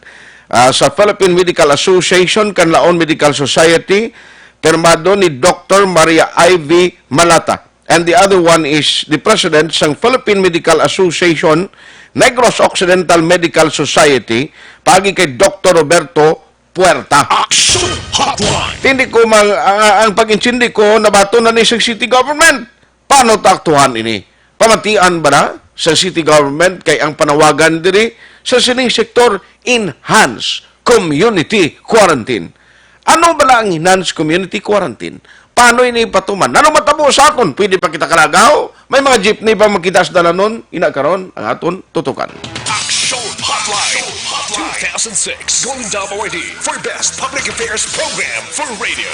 ah, sa Philippine Medical Association, Kanlaon Medical Society, pirmado ni Doctor Maria Ivy Malata. And the other one is the president sang Philippine Medical Association, Negros Occidental Medical Society, paagi kay Doctor Roberto Puerta. Action Hotline. Hindi ko mang, ang, ang pag-intindi ko, nabaton na ni sa city government. Paano ta aktuhan ini? Pamatian ba na sa city government kay ang panawagan diri sa sining sektor, enhanced community quarantine? Ano bala ang enhanced community quarantine? Paano ini ipatuman? Ano matabo sa aton? Pwede pa kita kalagaw? May mga jeepney pa makita sa dalanon? Ina karon ang aton tutukan. Action Hotline two thousand six Golden Dove Awardee for Best Public Affairs Program for Radio.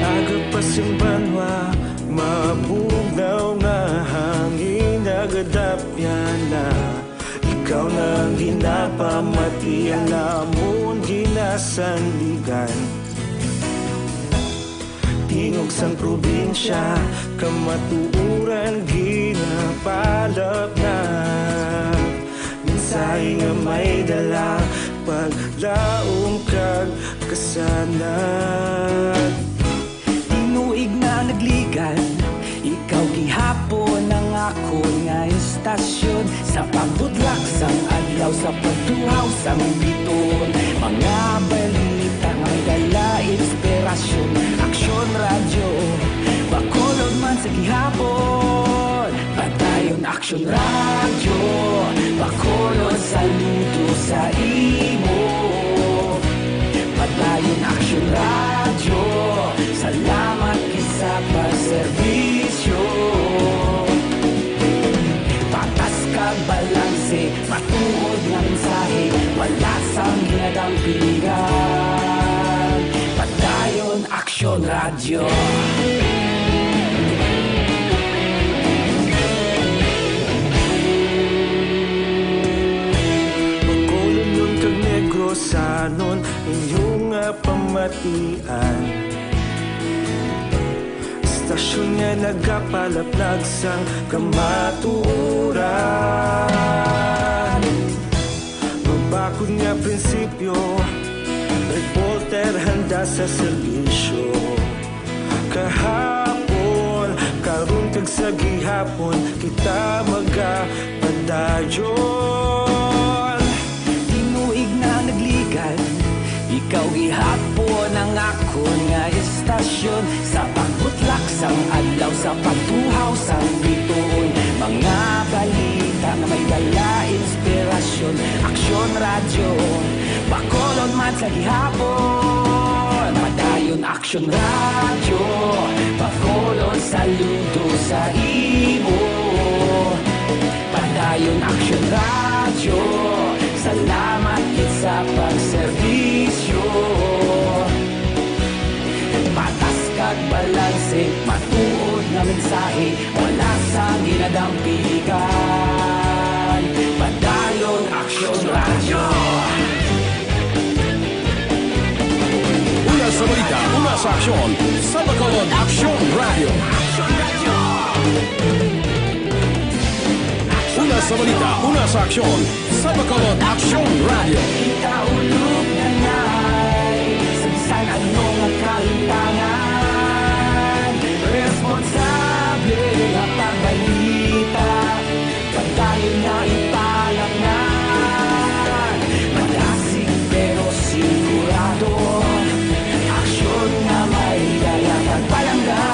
Aga pa sing banwa, mabugnaw nga hangin nagadapyan na. Ikaw na ang ginapamati, ang amon ginasandigan. Tingog sang probinsya, kamatuoran ginapalapnat. Mensahe nga may dala, paglaom kag kasanag. Tinuig na nagligan, ikaw gihapon ang akon nga istasyon. Sa pagbudlak sang adlaw, sa pagtuhaw sang biton, mga balita nga may dala inspirasyon. Aksyon Radyo, Bacolod man sa gihapon. Padayon Aksyon Radyo, Bacolod, saludo sa imo. Padayon Aksyon Radyo, salamat gid sa pagserbisyo. Patas kag balanse, matuod nga mensahe, wala sang ginadampigan. Padayon Aksyon Radyo. Bacolodnon kag Negrosanon, inyo nga pamatian. Hasta Aksyon nga nagapalaplag sang kamatuoran. Magbakod nga prinsipyo, reporter handa sa serbisyo. Kahapon, karon kag sa gihapon, kita magapadayon. Tinuig na nagligad, ikaw gihapon ang akon nga estasyon. Sa pagbutlak sang adlaw, sa pagtuhaw sang bituon, mga balita nga may dala inspirasyon. Aksyon Radyo, Bacolod man sa gihapon. Padayon Aksyon Radyo, Bacolod, saludo sa imo. Padayon Aksyon Radyo, salamat gid sa pagserbisyo. Patas kag balanse, matuod nga mensahe, wala sang ginadampigan. Padayon Aksyon Radyo. Una sa balita, una sa aksyon, sa Bacolod Aksyon Radyo. Una sa balita, una sa aksyon, sa Bacolod Aksyon Radyo. Kita ulog na ngay, sa bisan ano nga kahitangan, responsable nga pagbalita. Padayon na ipalangnan, madasig pero sigurado, aksyon nga may dala pagpalangga.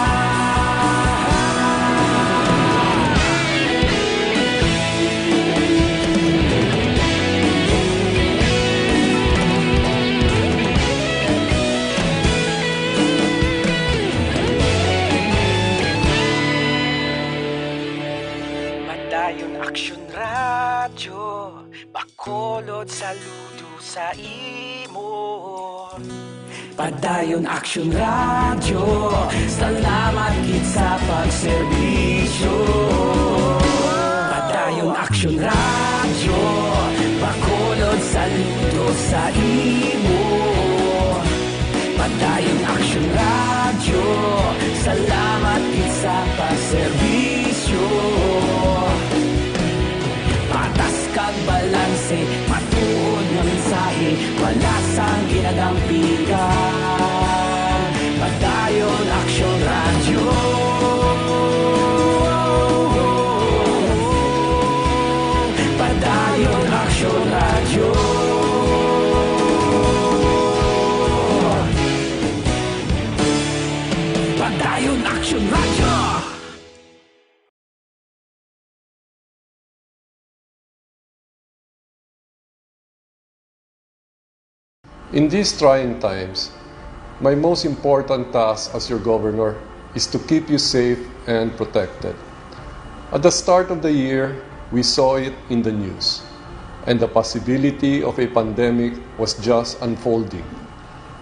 Padayon Aksyon Radyo, Bacolod, saludo sa imo. Padayon Aksyon Radyo, salamat gid sa pagserbisyo. Padayon Aksyon Radyo, Bacolod, saludo sa imo. Padayon Aksyon Radyo, salamat gid sa pagserbisyo. Patas kag balanse, matuod nga mensahe, wala sang ginadampigan. Padayon Aksyon Radyo. Padayon Aksyon Radyo. Padayon Aksyon Radyo. In these trying times, my most important task as your governor is to keep you safe and protected. At the start of the year, we saw it in the news, and the possibility of a pandemic was just unfolding.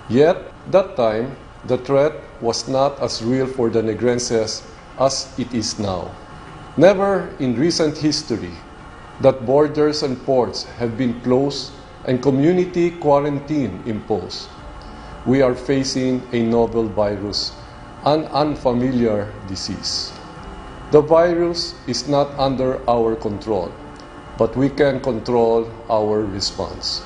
Yet, that time, the threat was not as real for the Negrenses as it is now. Never in recent history that borders and ports have been closed and community quarantine imposed. We are facing a novel virus, an unfamiliar disease. The virus is not under our control, but we can control our response.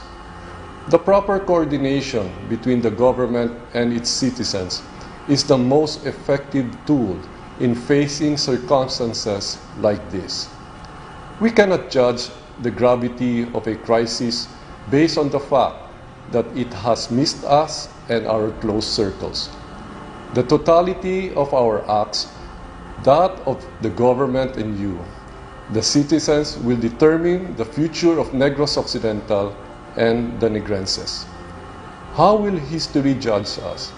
The proper coordination between the government and its citizens is the most effective tool in facing circumstances like this. We cannot judge the gravity of a crisis based on the fact that it has missed us and our close circles. The totality of our acts, that of the government and you, the citizens, will determine the future of Negros Occidental and the Negrenses. How will history judge us?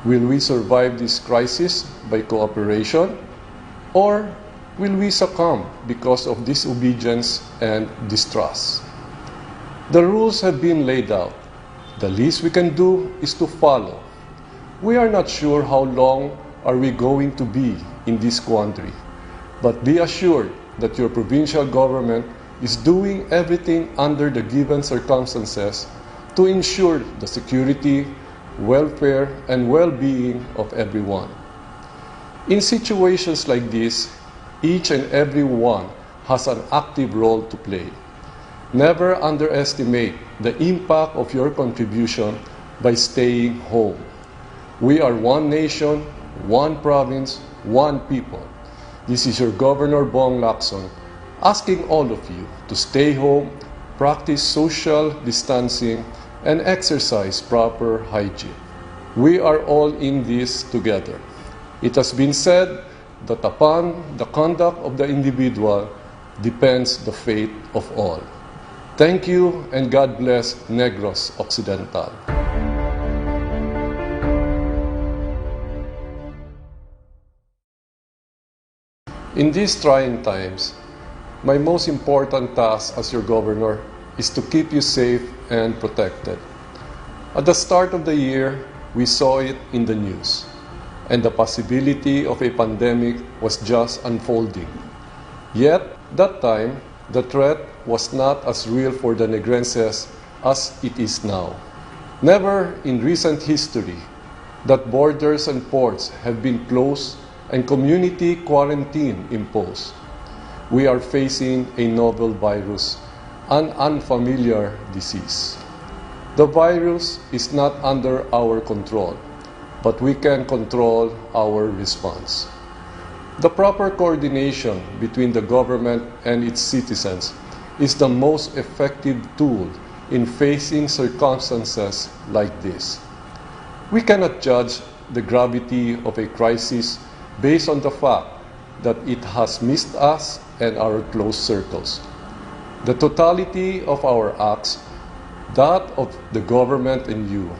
Will we survive this crisis by cooperation, or will we succumb because of disobedience and distrust? The rules have been laid out. The least we can do is to follow. We are not sure how long are we going to be in this quandary, but be assured that your provincial government is doing everything under the given circumstances to ensure the security, welfare, and well-being of everyone. In situations like this, each and every one has an active role to play. Never underestimate the impact of your contribution by staying home. We are one nation, one province, one people. This is your Governor Bong Lacson asking all of you to stay home, practice social distancing, and exercise proper hygiene. We are all in this together. It has been said that upon the conduct of the individual depends the fate of all. Thank you and God bless Negros Occidental. In these trying times, my most important task as your governor is to keep you safe and protected. At the start of the year, we saw it in the news, and the possibility of a pandemic was just unfolding. Yet, that time, the threat was not as real for the Negrenses as it is now. Never in recent history that borders and ports have been closed and community quarantine imposed. We are facing a novel virus, an unfamiliar disease. The virus is not under our control, but we can control our response. The proper coordination between the government and its citizens is the most effective tool in facing circumstances like this. We cannot judge the gravity of a crisis based on the fact that it has missed us and our close circles. The totality of our acts, that of the government and you,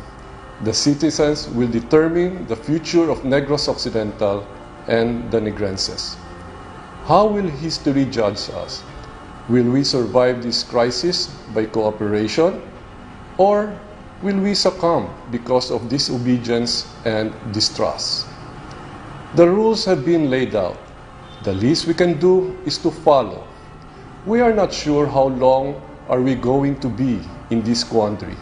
the citizens, will determine the future of Negros Occidental and the Negrenses. How will history judge us? Will we survive this crisis by cooperation, or will we succumb because of disobedience and distrust? The rules have been laid out. The least we can do is to follow. We are not sure how long are we going to be in this quandary,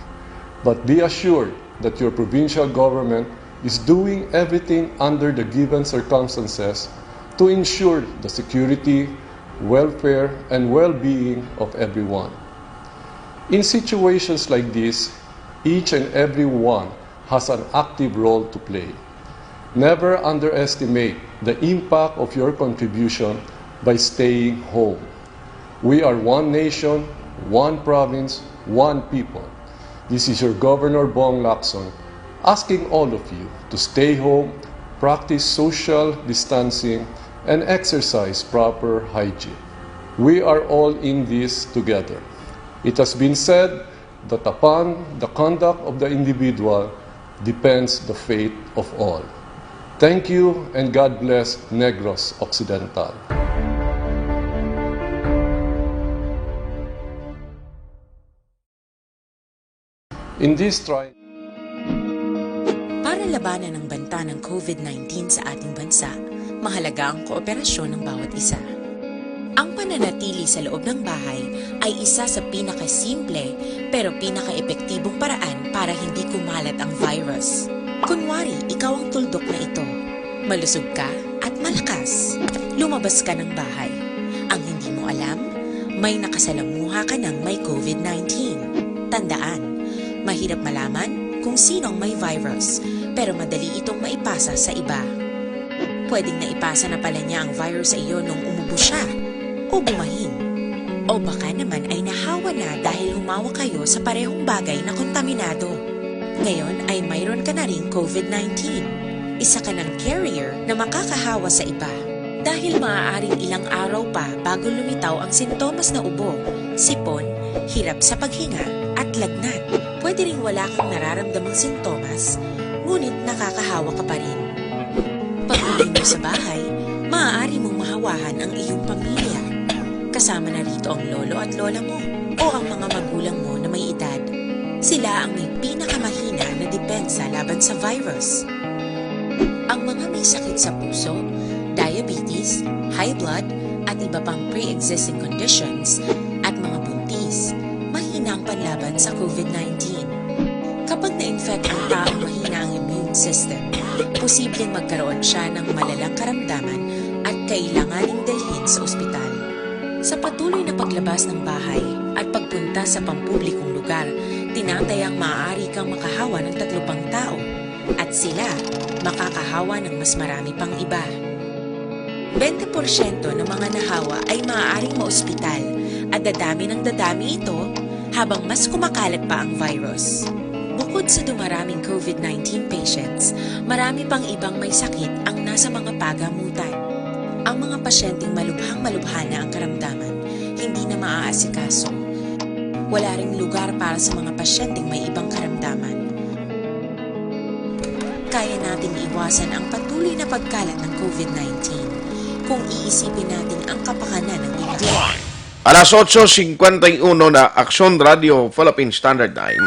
but be assured that your provincial government is doing everything under the given circumstances to ensure the security, welfare, and well-being of everyone. In situations like this, each and every one has an active role to play. Never underestimate the impact of your contribution by staying home. We are one nation, one province, one people. This is your Governor Bong Lacson asking all of you to stay home, practice social distancing, and exercise proper hygiene. We are all in this together. It has been said that upon the conduct of the individual depends the fate of all. Thank you and God bless Negros Occidental. In this trying Para labanan ang banta ng COVID nineteen sa ating bansa, mahalaga ang kooperasyon ng bawat isa. Ang pananatili sa loob ng bahay ay isa sa pinakasimple pero pinakaepektibong paraan para hindi kumalat ang virus. Kunwari, ikaw ang tuldok na ito. Malusog ka at malakas. Lumabas ka ng bahay. Ang hindi mo alam, may nakasalamuha ka ng may COVID nineteen. Tandaan, mahirap malaman kung sino ang may virus, pero madali itong maipasa sa iba. Pwedeng naipasa na pala niya ang virus sa iyo nung umubo siya o bumahin. O baka naman ay nahawa na dahil humawak kayo sa parehong bagay na kontaminado. Ngayon ay mayroon ka na ring COVID nineteen. Isa ka ng carrier na makakahawa sa iba. Dahil maaaring ilang araw pa bago lumitaw ang sintomas na ubo, sipon, hirap sa paghinga, at lagnat. Pwede ring wala kang nararamdamang sintomas, ngunit nakakahawa ka pa rin. Pag-uwi mo sa bahay, maaari mong mahawahan ang iyong pamilya. Kasama na rito ang lolo at lola mo o ang mga magulang mo na may edad. Sila ang may pinakamahina na depensa laban sa virus. Ang mga may sakit sa puso, diabetes, high blood, at iba pang pre-existing conditions, at mga buntis, mahina ang panlaban sa COVID nineteen. Kapag na-infect ang taong mahina ang immune system, posibleng magkaroon siya ng malalang karamdaman at kailanganing dalhin sa ospital. Sa patuloy na paglabas ng bahay at pagpunta sa pampublikong lugar, tinatayang maaari kang makahawa ng tatlo pang tao at sila makakahawa ng mas marami pang iba. Bente porsyento ng mga nahawa ay maaaring maospital at dadami ng dadami ito habang mas kumakalat pa ang virus. Bukod sa dumaraming COVID nineteen patients, marami pang ibang may sakit ang nasa mga pagamutan. Ang mga pasyenteng malubhang-malubha na ang karamdaman, hindi na maaasikaso. Wala ring lugar para sa mga pasyenteng may ibang karamdaman. Kaya nating iwasan ang patuloy na pagkalat ng COVID nineteen kung iisipin natin ang kapakanan ng iba. Alas otso cincuenta y uno na, Aksyon Radio Philippine Standard Time.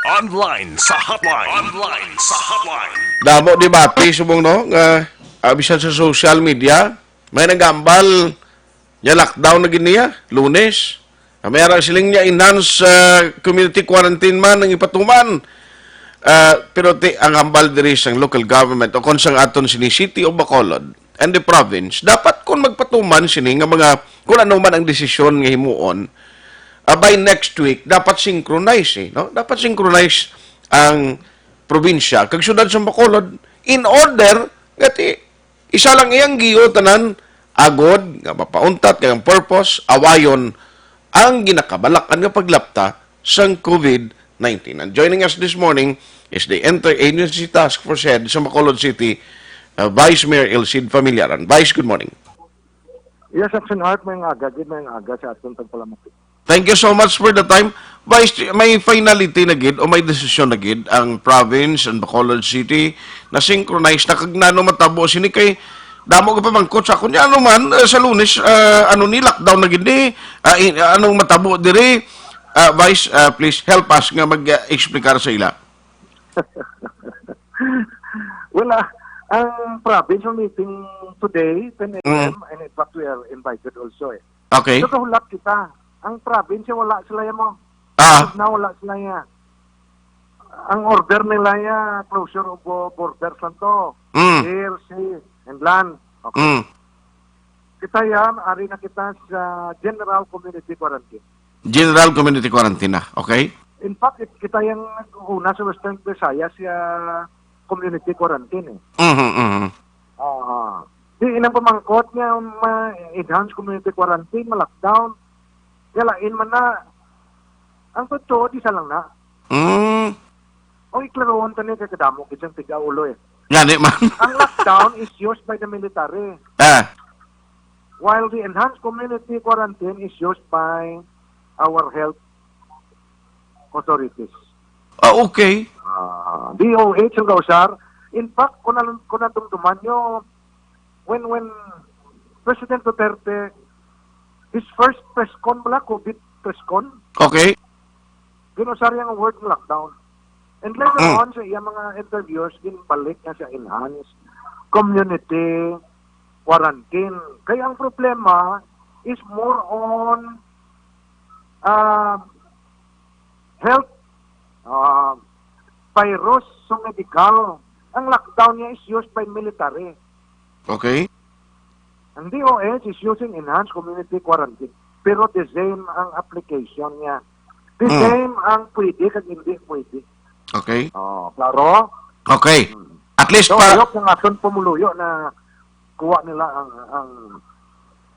Online sa hotline. Online sa hotline. Damo debate subong, no, nga, ah, bisan sa social media may nagambal nga lockdown na gid niya Lunes. Ah, may ara siling niya enhanced, ah, community quarantine man ang ipatuman. Ah, pero ti ang hambal diri sang local government o kon sang aton sini City of Bacolod and the province, dapat kon magpatuman sini nga mga, kung ano man ang desisyon nga himuon, ah, by next week dapat synchronize, eh, no? Dapat synchronize ang probinsya kag siyudad sa Bacolod in order nga ti isa lang iyang giyo tanan, agod nga mapauntat kag ang purpose, awayon ang ginakabalakan nga paglapta sang COVID nineteen. And joining us this morning is the Interagency Task Force Head sa Bacolod City, uh, Vice Mayor Elcid Familiaran. Vice, good morning. Yes, Action Art, may aga, gid may aga sa aton pagpalamati. Thank you so much for the time. Vice, may finality na gid o may desisyon na gid ang province and Bacolod City na synchronize na kag nano matabo sini kay damo ka pamangkot sa akon. Ano man, eh, sa Lunes, eh, ano ni, lockdown na gid ni, ah, i-, anong matabo diri? Ah, Vice, ah, please help us nga mag-, ah, explicar sa ila. Well, ah, ang province will meeting today, ten a m, Mm. and in fact, we are invited also, eh. Okay. So, kahulat kita. Ang province, wala sila yan mo. Ah. Na wala sila yan. Ang order nila ya, closure of bo-, borders lang to. Mm. Air, sea, and land. Okay. Mm. Kita yan, ari na kita sa general community quarantine. General community quarantine na, okay? In fact, it-, kita yung una sa Western Visayas, ya community quarantine eh. Mhm, mhm. Ah, di inang pamangkot nga ma-enhance community quarantine, ma-lockdown. Yalain man na. Ang totoo, di sa lang na. Mm. O iklarohon ta ni kay kadamo gid siyang tiga ulo eh. Gani man. Ang lockdown is used by the military. Ah. While the enhanced community quarantine is used by our health authorities. Ah, okay. Ah, D O H ang kausar. In fact, kung, kung nadumduman nyo, when, when President Duterte, his first press con bala, COVID press con, Okay. ginusar niya ang word nga lockdown. And later Mm. on, sa iyang mga interviews, ginbalik niya sa enhanced community quarantine. Kaya ang problema is more on, ah, health, ah, virus, so medical. Ang lockdown niya is used by military. Okay. Ang D O H is using enhanced community quarantine. Pero the same ang application niya. The Hmm. same ang pwede kag hindi pwede. Okay. Oh, klaro? Okay. Hmm. At least So, pa- ayok ng aton pumuluyo na kuha nila ang, ang,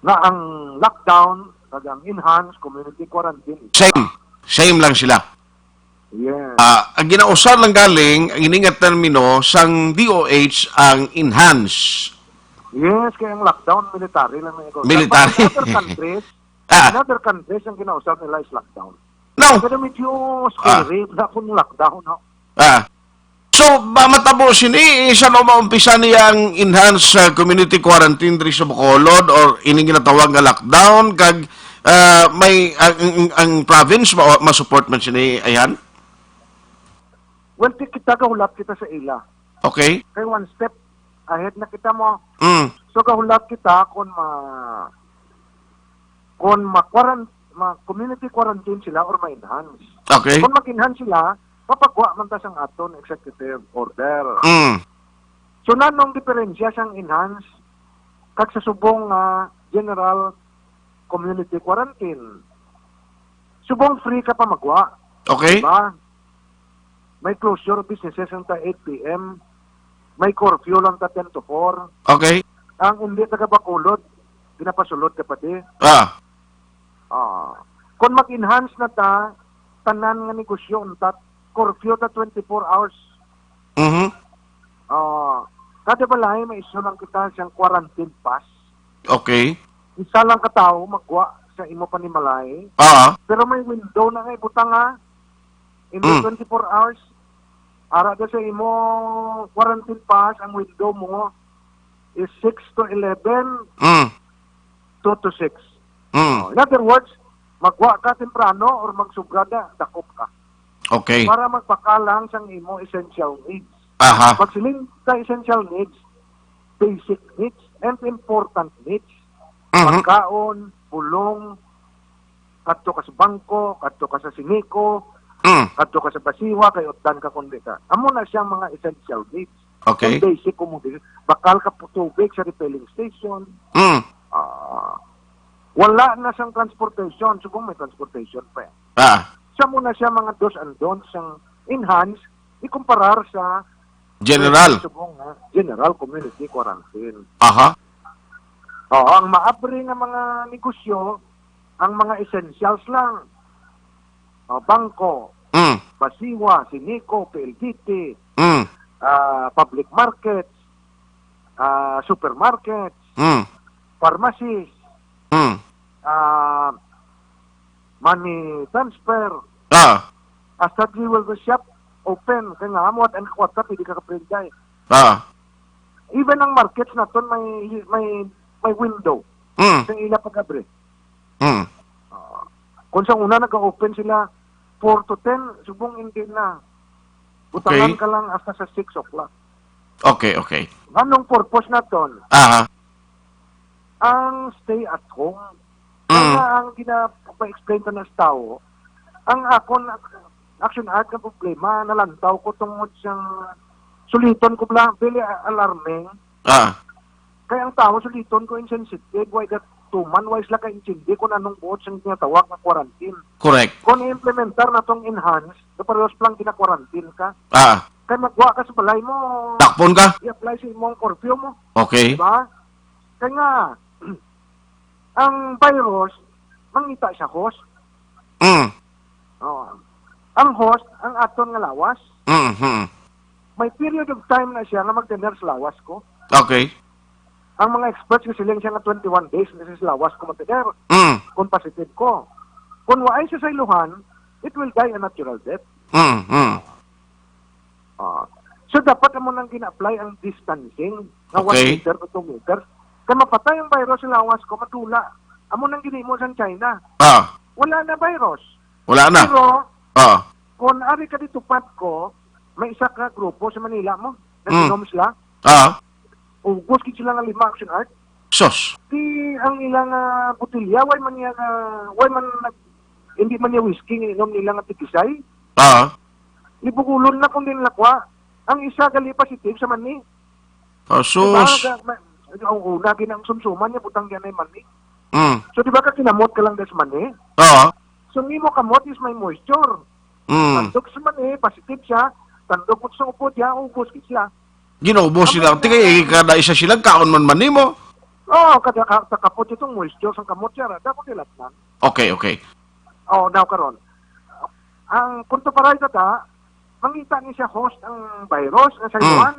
na ang lockdown kag ang enhanced community quarantine. Same. Same lang sila. Yes. Ah, ang ginausar lang galing, ang ini nga termino sang D O H ang enhance. Yes, kaya ang lockdown, military lang na ito. Military. Dapat in other countries, Ah. in other countries, ang ginausar nila is lockdown. No. Pero medyo scary Ah. na kung lockdown, no? Ah. So, ba matabo sini, isa no maumpisa niya ang enhanced, ah, community quarantine diri sa Bacolod or ining ginatawag nga lockdown, kag, ah, may, ang, ang, ang province ma-, ma-support man sini, ayan? Well, ki-, kita gahulat kita sa ila. Okay. Kay one step ahead na kita mo. Mm. So, gahulat kita kung ma-, kung ma-quaran-, ma-community quarantine sila or ma-enhance. Okay. Kung mag-enhance sila, mapagwa man ta sang aton executive order. Mm. So, nanong diferensya sang enhanced kag sa subong nga general community quarantine? Subong free ka pa magwa. Okay. Diba? May closure of businesses lang ta eight p m. May curfew lang ta ten to four. Okay. Ang hindi taga Bacolod, ginapasulod ka pa di. Ah. Ah. Kung mag-enhance na ta, tanan nga negosyo untat, curfew ta twenty-four hours. Mhm. Ah, kada balay may issue lang kita siyang quarantine pass. Okay. Isa lang ka tawo magwa sa imo panimalay. Ah. Pero may window na nga ibutang, ha. In the Mm. twenty-four hours, ara da sa imo quarantine pass, ang window mo is six to eleven, Mm. two to six. Mm. Oh, in other words, magwa ka temprano or magsubra na, dakop ka. Okay. Para magpakalang sang imo essential needs. Aha. Pagsiling ka essential needs, basic needs and important needs. Mhm. Pagkaon, bulong, kadto ka sa bangko, kadto ka sa Sineco, Mm. kadto ka sa Basiwa, kay utdan ka kundi ka. Amo na siyang mga essential needs. Okay. Ang basic commodity, bakal ka pu-, tubig sa refilling station. Mm. Ah, wala na siyang transportation, subong may transportation pa. Ah. Sa mo na siya mga dos and don'ts sang enhance, ikumparar sa General. Subong nga general community quarantine. Aha. Oo, ang maabri nga mga negosyo, ang mga essentials lang. O, bangko, Mm. Basiwa, Sineco, P L D T, Mm. ah, public markets, ah, supermarkets, Mm. pharmacies, Mm. ah, money transfer, Ah. hasta jewelry shop, open. Kaya nga, amo, ang kwarta, pwede ka kaprinday. Ah. Even ang markets naton may, may, may window Mm. sa ila pag-abri. Mm. Ah, kung sa una, nag-open sila four to ten, subong hindi na. Butangan Okay. ka lang hasta sa six o'clock. Okay, okay. Anong purpose naton? Aha. Ang stay at home. Mm. Kaya ang gina-, pa-explain ko na sa tao, ang akon action art nga problema, nalantaw ko tungod sa suliton ko bala, very a-, alarming. Ah. Kaya ang tao suliton ko insensitive, why that tuman, why sila ka-intindi kung anong buot siyang ginatawag nga quarantine. Correct. Kung i-implementar na tong enhance, na parehas lang gina-quarantine ka. Ah. Kay magwa ka sa balay mo, Dakpon ka? I-apply sa imong curfew mo. Okay. Diba? Kaya nga, ang virus, mangita siya host. Mm. Oh. Ang host, ang aton nga lawas. Mm-hmm. May period of time na siya nga magtener sa lawas ko. Okay. Ang mga experts nga siling siya nga twenty-one days na siya sa lawas ko magtener. Mm. Kung positive ko. Kung waay siya sa iluhan, it will die a natural death. Mm, mm. Ah. So, dapat amo nang gina-apply ang distancing nga one Okay. meter to two meters. Kay mapatay ang virus sa lawas ko, matula. Amo nang ginimo sa China. Ah. Wala na virus. Wala na. Pero, Ah. kung ari ka dito pat ko, may isa ka grupo sa Manila mo, Mm. nag-inom sila. Ah. Ubos gid sila nga lima action art. Sus. Di ang ilang, ah, botelya, way man niya nga, way man nag-, hindi man niya whiskey nga inom nila nga tipisay. Ah. Libugulon na kung din lakwa. Ang isa gali positive sa mani. Ah, Diba? sus. Ga-, ma-, ang una, ginang sumsuman niya, butang niya na yung mani. Mm. So, di ba ka kinamot ka lang sa mani? Ah. So, ang imo kamot is may moisture. Mm. Tandog sa mani, positive siya. Tandog mo sa upod niya, ubos gid siya. Ginaubos Ang sila. Tingay, kada isa sila, kaon man man nimo. Oo, kada ka-, kakapot itong moisture sang kamot siya, ra, dapat ilatnan. Okay, okay. Oh, now karon. Ang punto paray ka ta, mangita ni siya host ang virus nga sa Mm. Yuan.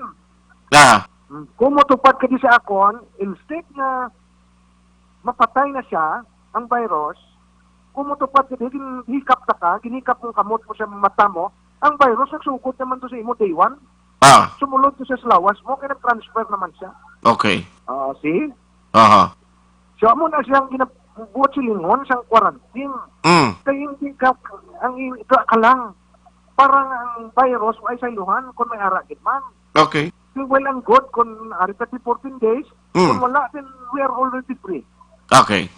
Ah. Mm, kung motupad ka di sa akon, instead nga mapatay na siya, ang virus, kung motupad ka di, gin-, hikap ta ka, ginhikap mong kamot mo sa mata mo, ang virus nagsugod naman to sa imo day one. Ah. Sumulod to sa lawas mo, kaya nag-transfer naman siya. Okay. Ah, see? Aha. So, amo na siyang ginabuhat silingon sang quarantine. Mm. Kay hindi ka, ang i-, ka, ka lang. Para nga ang virus, ay sa iluhan, kung may ara gid man. Okay. Well and good, kung ari ka di fourteen days, Mm. kung wala, then we are already free. Okay.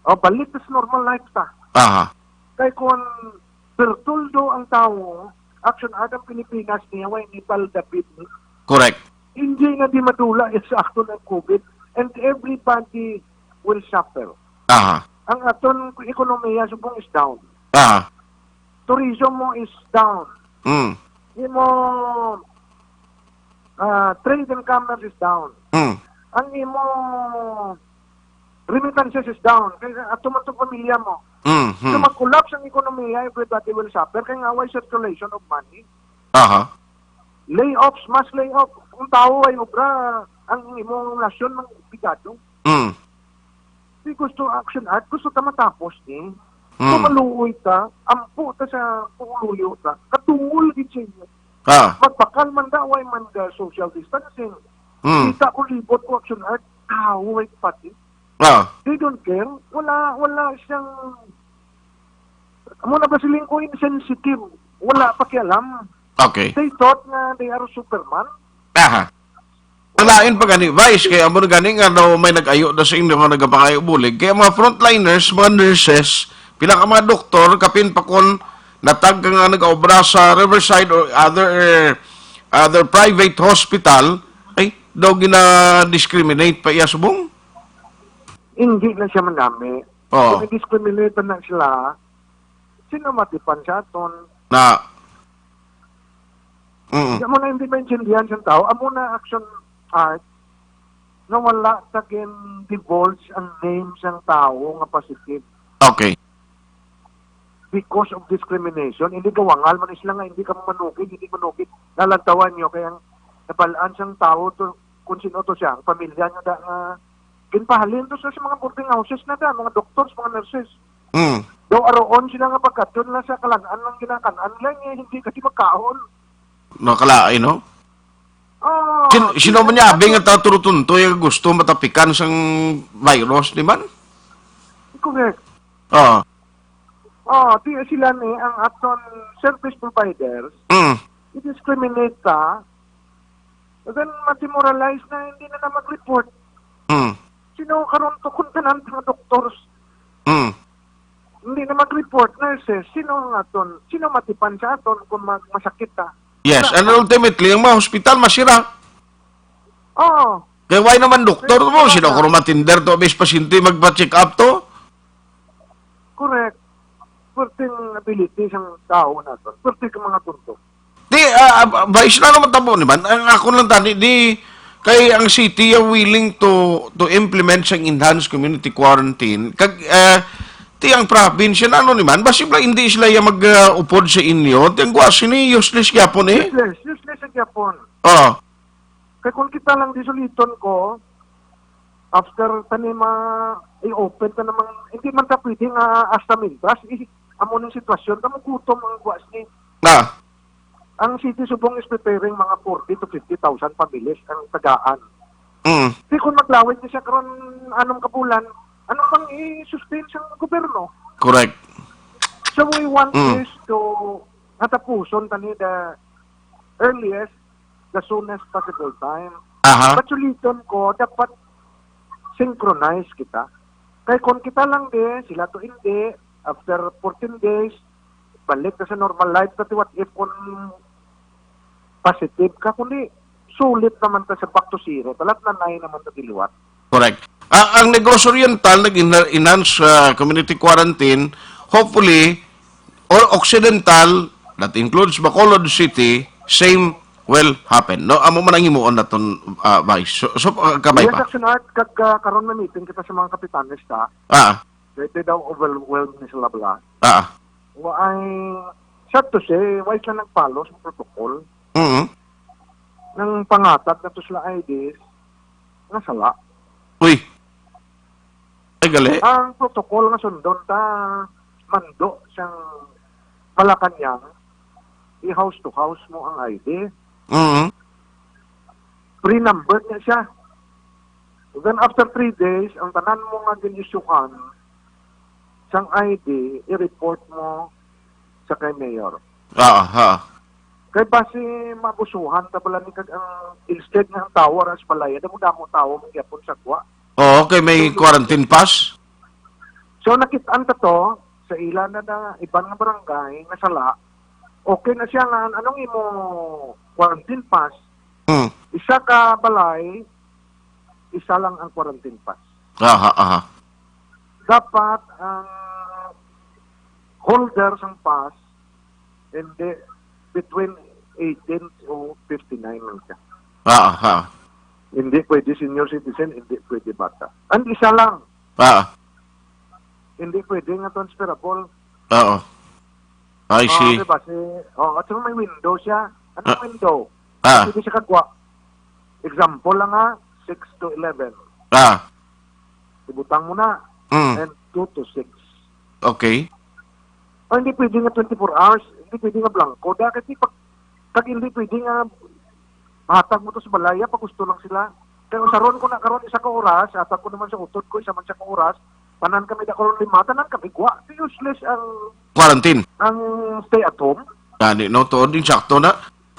O, balik sa normal life ta. Aha. Kay kung bertuldo ang tawo, Action Art ang Pilipinas niya, way ni Pal David. Correct. Hindi na di madula yung sa ato ng COVID. And everybody will suffer. Aha. Ang aton ekonomiya subong is down. Aha. Tourism mo is down. Mm. Imo, ah, trade and commerce is down. Mm. Ang imo remittances is down. Kaya ato man tong pamilya mo. Mm, So, mm. mag-collapse ang ekonomiya, everybody will suffer. Kaya nga, way circulation of money. Aha. Layoffs, mass layoff. Ang tao ay obra, ang imong nasyon mang pigado. Mm. Di gusto Action Art, gusto ta matapos ni. Mm. Kung maluoy ta, ampo ta sa panguluyo ta, katungol gid sa inyo. Ah. Magbakal man da, way man da social distancing. Mm. Kita ko libot ko Action Art, tao ay pati. Ah. They don't care. Wala, wala siyang, amo na ba siling ko, insensitive. Wala pakialam. Okay. They thought nga they are Superman. Aha. Walain pa gani, Vice, kay amo na gani nga daw may nag-ayo na sa inyo nga nagapangayo bulig. Kaya mga frontliners, mga nurses, pila ka mga doktor, kapin pa kon natag ka nga nag-obra sa Riverside or other, other private hospital, ay, daw gina-discriminate pa iya subong? Hindi na siya manami. Oo. Kung i-discriminate na sila, sino matipan sa aton? Na. Mm. Amo na hindi maintindihan sa tao. Amo na Action Art na wala ta gin-divulge ang name sang tao nga positive. Okay. Because of discrimination, hindi gawangal man sila nga hindi ka manukid, hindi manukid. Lalantawan nyo kay ang nabalaan sang tao to, kung sino to siya, ang pamilya niya da nga ginpahalin to sa, sa mga boarding houses na da, mga doctors, mga nurses. Mm. Daw aroon sila nga pagkadto na sa kalan-an ng ginakan-an nila, nga hindi kasi magkaon. Nakalain, no? Oh, Sin-, sino man niya, abing at turutuntoy ang gusto matapikan sang virus, di man? Correct. Ah. Oh, di sila ni ang aton service providers. Mm. I-discriminate ta. Then, ma-demoralize na, hindi na na mag-report. Mm. Sino karon to kung tanan mga doctors? Mm. Hindi na mag-report, nurses. Sino ang aton? Sino matipan sa aton kung mag-, masakit ta? Yes, and ultimately, ang mga hospital masira. Oo. Kaya why naman doktor mo? Sino ko matender to, bis pasyente magpa-check up to? Correct. Perting ability sang tao naton. Perting mga turdo. Di, ah, ah, Vice, na naman tabo ni man. Ang ako lang tani, di, kay ang city ya willing to, to implement sang enhanced community quarantine. Kag, ah, ti ang probinsya na ano ni man, basi bala hindi sila ya mag, ah, upod sa inyo. Ti ang guwasi ni useless gyapon eh. Useless, useless ang gyapon. Oh. Kay kung kita lang di suliton ko, after tani ma-, i-open ta namang, hindi man ta pwede nga hasta mintras, i-, amo ning sitwasyon, ta magutom ang buwas ni. Ah. Ang city subong is preparing mga forty to fifty thousand families ang tagaan. Mm. Di kung maglawig ni siya karon anom ka bulan, ano pang i-sustain sa gobyerno? Correct. So we want Mm. this to matapuson tani the earliest, the soonest possible time. Aha. But suliton ko, dapat synchronize kita. Kay kung kita lang di, sila to hindi, after fourteen days, balik na sa normal life. But what if kung positive ka? Kundi, sulit naman ta sa back to zero. Talat na nine naman ta di liwat. Correct. Ah, ang Negros Oriental nag-enhance, ah, community quarantine. Hopefully, or Occidental, that includes Bacolod City, same will happen. No, amo man ang himuon naton, ah, Vice. So, so, ah, kabay Yes, pa. Action Art, kag, ah, karon na meeting kita sa mga kapitanes ta. Ah. Kaya daw overwhelmed ni sila bala. Ah. Wa ay, sad to say, wa sila nag-follow sa protocol. Mhm. Nang pangatag na to sila I Ds, nasala. Uy. Ay, gali. Ang protocol nga sundon ta, mando sang Malacañang, i-house to house mo ang I D. Mhm. Pre-numbered niya siya. Then after three days, ang tanan mo nga gin-isyuhan sang I D, i-report mo sa kay mayor. Ah, ha. Kay basi mabusuhan ta bala ni kag ang instead nga ang tower as balay, damo-damo tawo man gyapon sa gwa. Oo, kay may quarantine pass. So, nakit-an ta to sa ila na, na iban nga barangay nga sala, Okay na siya nga, anong imo quarantine pass? Hmm. Isa ka balay, isa lang ang quarantine pass. Aha, aha. Dapat ang holder sang pass, hindi, between eighteen to fifty-nine lang siya. Ah, ah. Hindi pwede senior citizen, hindi pwede bata. Ang isa lang. Ah. Hindi pwede nga transferable. Oo. I Ah, see. Diba? Si, oh, at saka may window siya. Anong Ah. window? Ah. Pwede siya kagwa. Example lang ha, six to eleven. Ah. Ibutang mo na. Mm. And two to six. Okay. Ah, hindi pwede nga twenty-four hours. Hindi pwede nga blanco. Dahil kasi pag, pag hindi pwede nga, hatag mo to sa balaya pag gusto lang sila. Kaya usaron ko na karon isa ka oras, hatag ko naman sa utod ko, isa man siya ka oras, tanan kami da karon lima, tanan kami gwa. Di useless ang Quarantine. ang stay at home. Gani, no? Tuod, insakto na.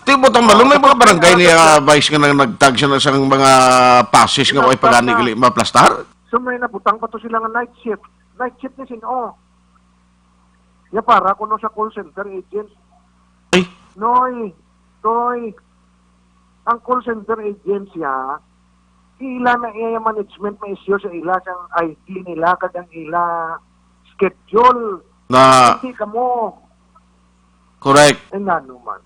Ti, butang balon, may mga barangay niya, Vice, nga nang nagtag siya na sang mga passes nga way pagani gali maplastar? So may nabutang pa to sila nga night shift. Night shift ni sino? Ya para kuno sa call center agents. Ay. Noy, Noy, ang call center agents ya, ila na iya management may issue sa ila sang I D nila kag ang ila schedule. Na Hindi kamo. Correct. Ay, nano man.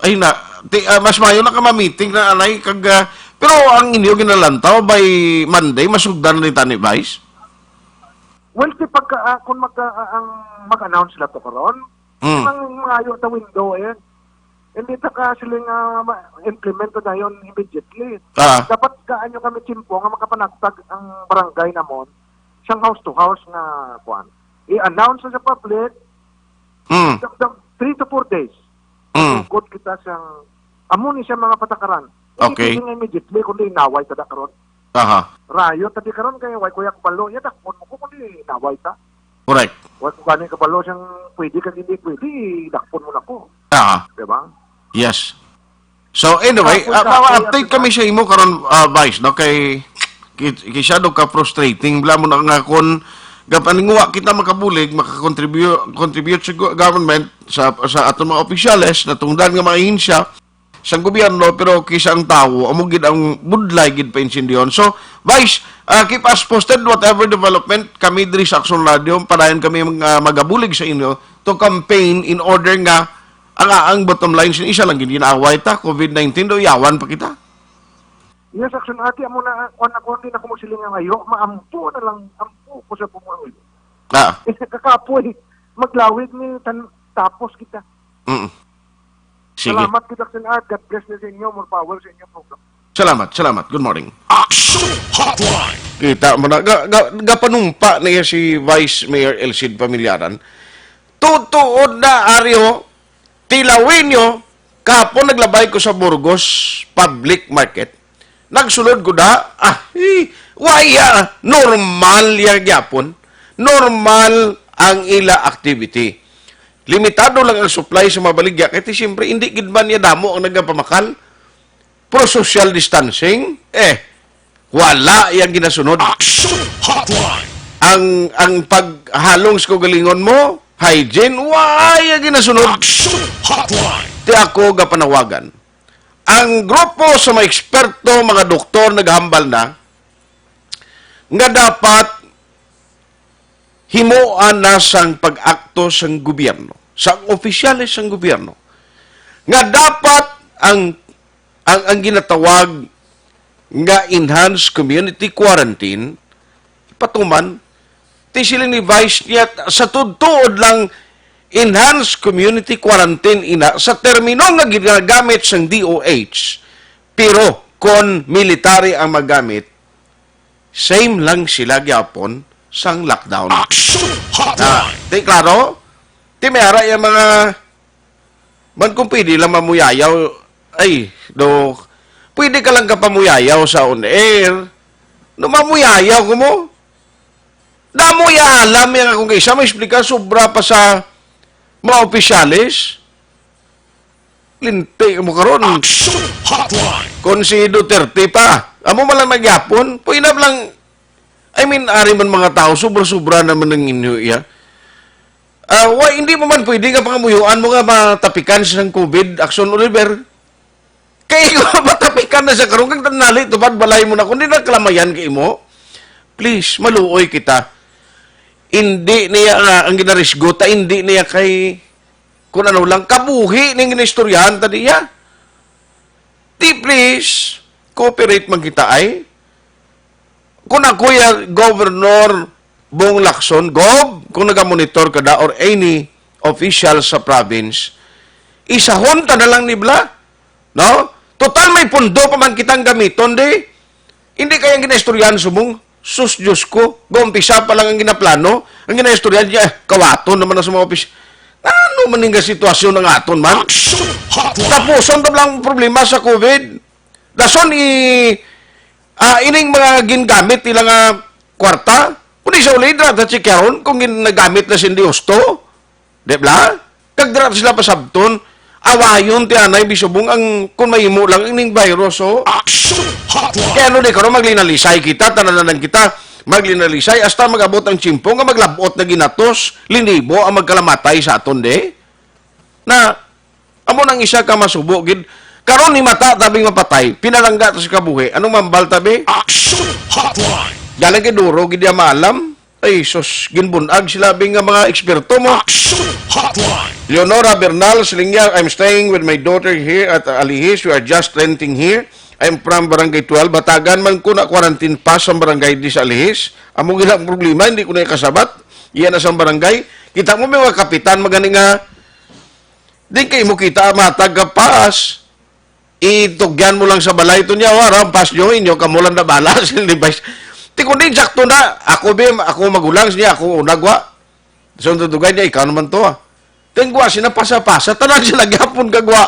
Ay na, ti, ah, mas mayo na ka ma-meeting na anay kag, ah, pero ang inyo ginalantaw by Monday, masugdan na ni tani, Vice? Well, ti pagka, ah, kung mag, ah, ang mag-announce sila to karon, Mm. ang mangayo ta window eh. Hindi ta ka sila nga ma-implement na dayon immediately. Ah. Dapat gaanyo kami tiyempo nga makapanagtag ang barangay namon sang house to house nga kuan. I-announce sa public Mm. the, the three to four days. Mm. Tugod kita sang amo ni siya mga patakaran. Okay. Hindi nga immediately kundi inaway ta da karon. Aha. Rayo ta di karon kay way kuya kabalo. Ya dakpon mo ko kundi inaway ta. Correct. Wa ko gani kabalo siyang pwede kag hindi pwede, dakpon mo na ko. Ah. Di ba? Yes. So anyway, Kapoy, ah, kapoy, ma-update kami sa imo karon, ah, Vice, no? Kay ki-, kay siya daw ka frustrating bala mo na nga kon gapaninguwa kita makabulig, makakontribute, contribute sa go-, government, sa, sa aton mga opisyales, natungdan nga mga ahensya, sang gobyerno, pero kisa ang tawo, amo gid ang budlay gid paintindihan. So, Vice, ah, keep us posted whatever development. Kami diri sa Aksyon Radio, padayon kami mag-, ah, magabulig sa inyo to campaign in order nga ang, ang bottom line sin isa lang gid ginaaway ta, covid nineteen do yawan pa kita. Yes, Aksyon Ate, amo na, kuan ako, hindi na ko magsiling ang ayo, maampo na lang, ampo ko sa pumuawi. Ah. Kakapoy, maglawig ni tan tapos kita. Mm. Sige. Salamat gid, Aksyon Art. God bless na sa inyo. More power sa inyo program. Salamat, salamat. Good morning. Action Hotline. Kita mo na, ga, ga, gapanumpa niya si Vice Mayor Elcid Pamilyaran. Tutuod na, Aryo, tilawin nyo, kapon naglabay ko sa Burgos Public Market. Nagsulod ko da, ah, eh, waya, normal ya gyapon. Normal ang ila activity. Limitado lang ang supply sa mga baligya. Kaya siyempre, hindi gid man niya damo ang nagapamakal. Pero social distancing, eh, wala yang ginasunod. Action Hotline. Ang, ang paghalong sa kaugalingon mo, hygiene, wala yang ginasunod. Action Hotline. Ti ako gapanawagan. Ang grupo sa mga eksperto, mga doktor, naghambal na nga dapat himuan na sang pag-akto sang gobyerno, sang opisyales sang gobyerno, nga dapat ang, ang, ang ginatawag nga enhanced community quarantine, patuman, ti siling ni Vice niya, sa tuod-tuod lang, enhanced community quarantine ina sa termino nga ginagamit sang D O H, pero kon military ang magamit, same lang sila gyapon sang lockdown. Action Hotline. Ah, di klaro? Ti may ara yung mga man kung pwede lang mamuyayaw, ay, do, pwede ka lang kapamuyayaw sa on air. No mamuyayaw ko mo, damo ya alam yang akong kaisa, may explica, sobra pa sa mga opisyalis. Linti mo karon. Action Hotline. Kung si Duterte pa, amo man lang nagyapon, puinap lang, I mean, ari man mga tao, sobra-sobra naman ang inyo iya. Ah, wa, hindi mo man pwede nga pangamuyoan mo nga matapikan sang covid, Action Oliver. Kay ikaw matapikan na siya karon, kag nali tupad balay mo na, kundi nakalamayan kay imo. Please, maluoy kita. Hindi niya, ah, ang ginarisgo ta, hindi niya kay, kung ano lang, kabuhi ning ginaistoryahan ta niya. Di, please, cooperate man kita, ay. Kung ako ya, Governor Bong Lacson, Gov, kung nagamonitor ka da or any official sa province, isahon ta na lang ni bala, no? Total may pundo pa man kitang gamiton, di? Hindi kaya ang ginaistoryahan subong? Sus, Diyos ko, gumpisa pa lang ang ginaplano, ang ginaistoryahan niya, eh, kawaton naman na sa mga office. Ano man nga sitwasyon ang aton man? Action Hotline! Tapuson ta lang ang problema sa covid. Dason i, ah, ining mga gingamit nila nga kwarta, kundi sa ulidra, ta si Karon, kung gin-, nagamit na sindi husto, di ba? Kag dira sila pasabton, awayon ti anay bisubong ang, kung mahimo lang ining virus, oh. Action Hotline! Kaya ano di karon maglinalisay kita, tanan-tanan kita, maglinalisay, hasta mag-abot ang tiyempo nga maglabot na ginatos, linibo ang magkalamatay sa aton, di? Na, amo nang isa ka masubo gid. Karon ni mata tabi mapatay, pinalangga to sa kabuhi. Anong mambal tabi? Action Hotline! Galing kay duro gid ya maalam. Ay, sus, ginbunag sila bi nga mga eksperto mo. Action Hotline! Leonora Bernal, Silingya, I'm staying with my daughter here at Alihis. We are just renting here. I'm from Barangay twelve. Batagan man ko na quarantine pass sa barangay di sa Alihis. Amo gila ang problema, hindi ko na ikasabat. Iya na sa barangay. Kita mo, may mga kapitan, magani nga, di kay mo kita, matag ka pass. Itugyan mo lang sa balay to niya, wala ang pass nyo, inyo, kamo lang na bala, sa device. Ti kundi, sakto na. Ako, bi, ako magulang niya, ako unag wa. So, tutugan niya, ikaw naman to, ah. Ting gwa sina pasa-pasa, tanan sila gyapon ka gwa.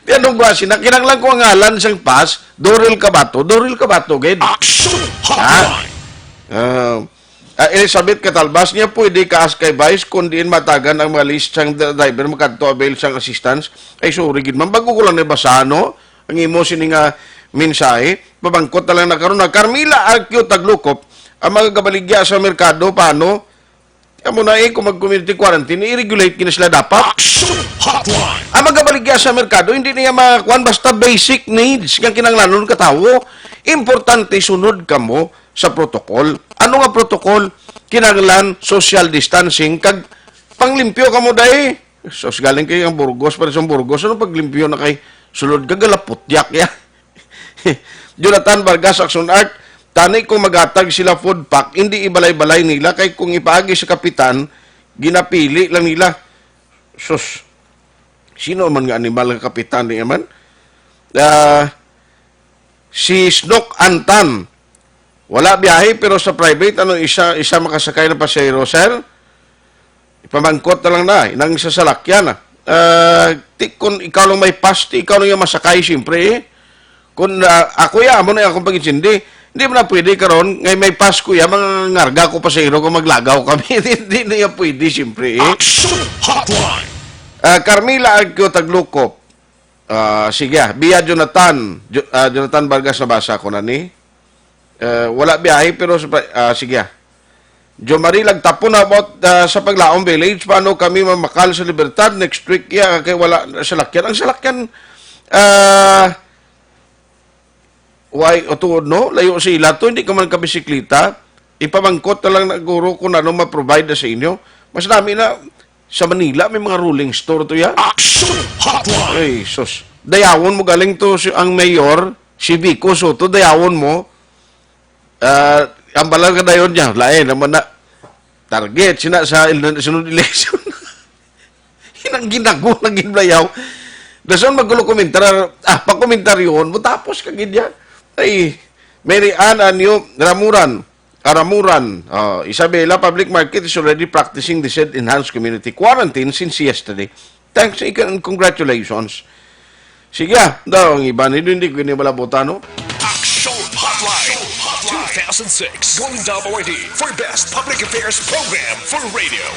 Ti anong gwa sina, kinanglan ko ang ngalan sang pass, Doril Kabato, Doril Kabato, gid. Action Hotline! Ah, ah, Elizabeth Catalbas, niya pwede ka-ask kay Vice kung diin matagan ang mga list sang dri-, driver makadto avail sang assistance. Ay, sorry gid man, bago ko lang nabasa, no? Ang imo sini nga mensahe, pabangkot na lang na karon na. Carmila Arquio Taglukop, ang mga gabaligya sa merkado, paano? Amo na eh, kung mag-community quarantine, i-regulate gina sila dapat. Action Hotline! Ang magabaligya sa merkado, hindi niya makakuan basta basic needs nga kinahanglanon ka tawo. Importante, sunod kamo sa protocol. Ano nga protocol? Kinahanglan social distancing kag panglimpyo kamo dai. Sus, galing kay ang Burgos, para sa Burgos, ano paglimpyo na kay sulod ka galaputyak ya? Jonathan Vargas, Action Art, tani kung maghatag sila food pack, hindi ibalay-balay nila, kay kung ipaagi sa kapitan, ginapili lang nila. Sus, sino man nga animal nga kapitan ni man? Ah, si Snook Antan, wala biyahe, pero sa private, ano, isa, isa makasakay na pasahero, sir? Ipamangkot na lang na, inang sa salakyan, ah. Ah, ti, kung ikaw lang may pass, ti ikaw lang yung masakay, siyempre, eh. Kung, ah, ako ya, amo na akong pag-intindi. Hindi mo na pwede karon, ngay may pass ko ya, mga ngarga ko pasahero kung maglagaw kami. Hindi na yan pwede, siyempre, eh. Action Hotline! Ah, Carmila Arquio Taglukop. Ah, sige, ah. Bia Jonathan. Jo-, ah, Jonathan Vargas, nabasa ko na ni. Eh, wala biyahe, pero sa pa-, ah, sige, ah. Jo Marie Lagtapon, about, ah, sa Paglaom Village, paano kami mamakal sa Libertad next week? Ya, kay wala salakyan. Ang salakyan, ah, why, o tuod, no? Layo sa ila to, hindi ka man kabisikleta. Ipamangkot na lang na guro kung ano ma-provide na sa inyo. Mas dami na, sa Manila, may mga rolling store to ya. Action Hotline! Ay, sus. Dayawon mo galing to si, ang mayor, si Vico Soto, dayawon mo. Ah, ang balang ka dayon niya, lain naman na. Target, sina sa il-, sunod election. Hinang ginago, naging blayaw. Dason magulo komentar, ah, pakomentaryon mo, tapos kagid niya. Ay, Mary Ann Anyo, Ramuran, Aramuran, ah, Isabela Public Market is already practicing the said enhanced community quarantine since yesterday. Thanks and congratulations. Sige, ah, daw ang iba nito, hindi ko ini malabutan, no? Action Hotline two thousand six, Golden Dome Awardee for Best Public Affairs Program for Radio.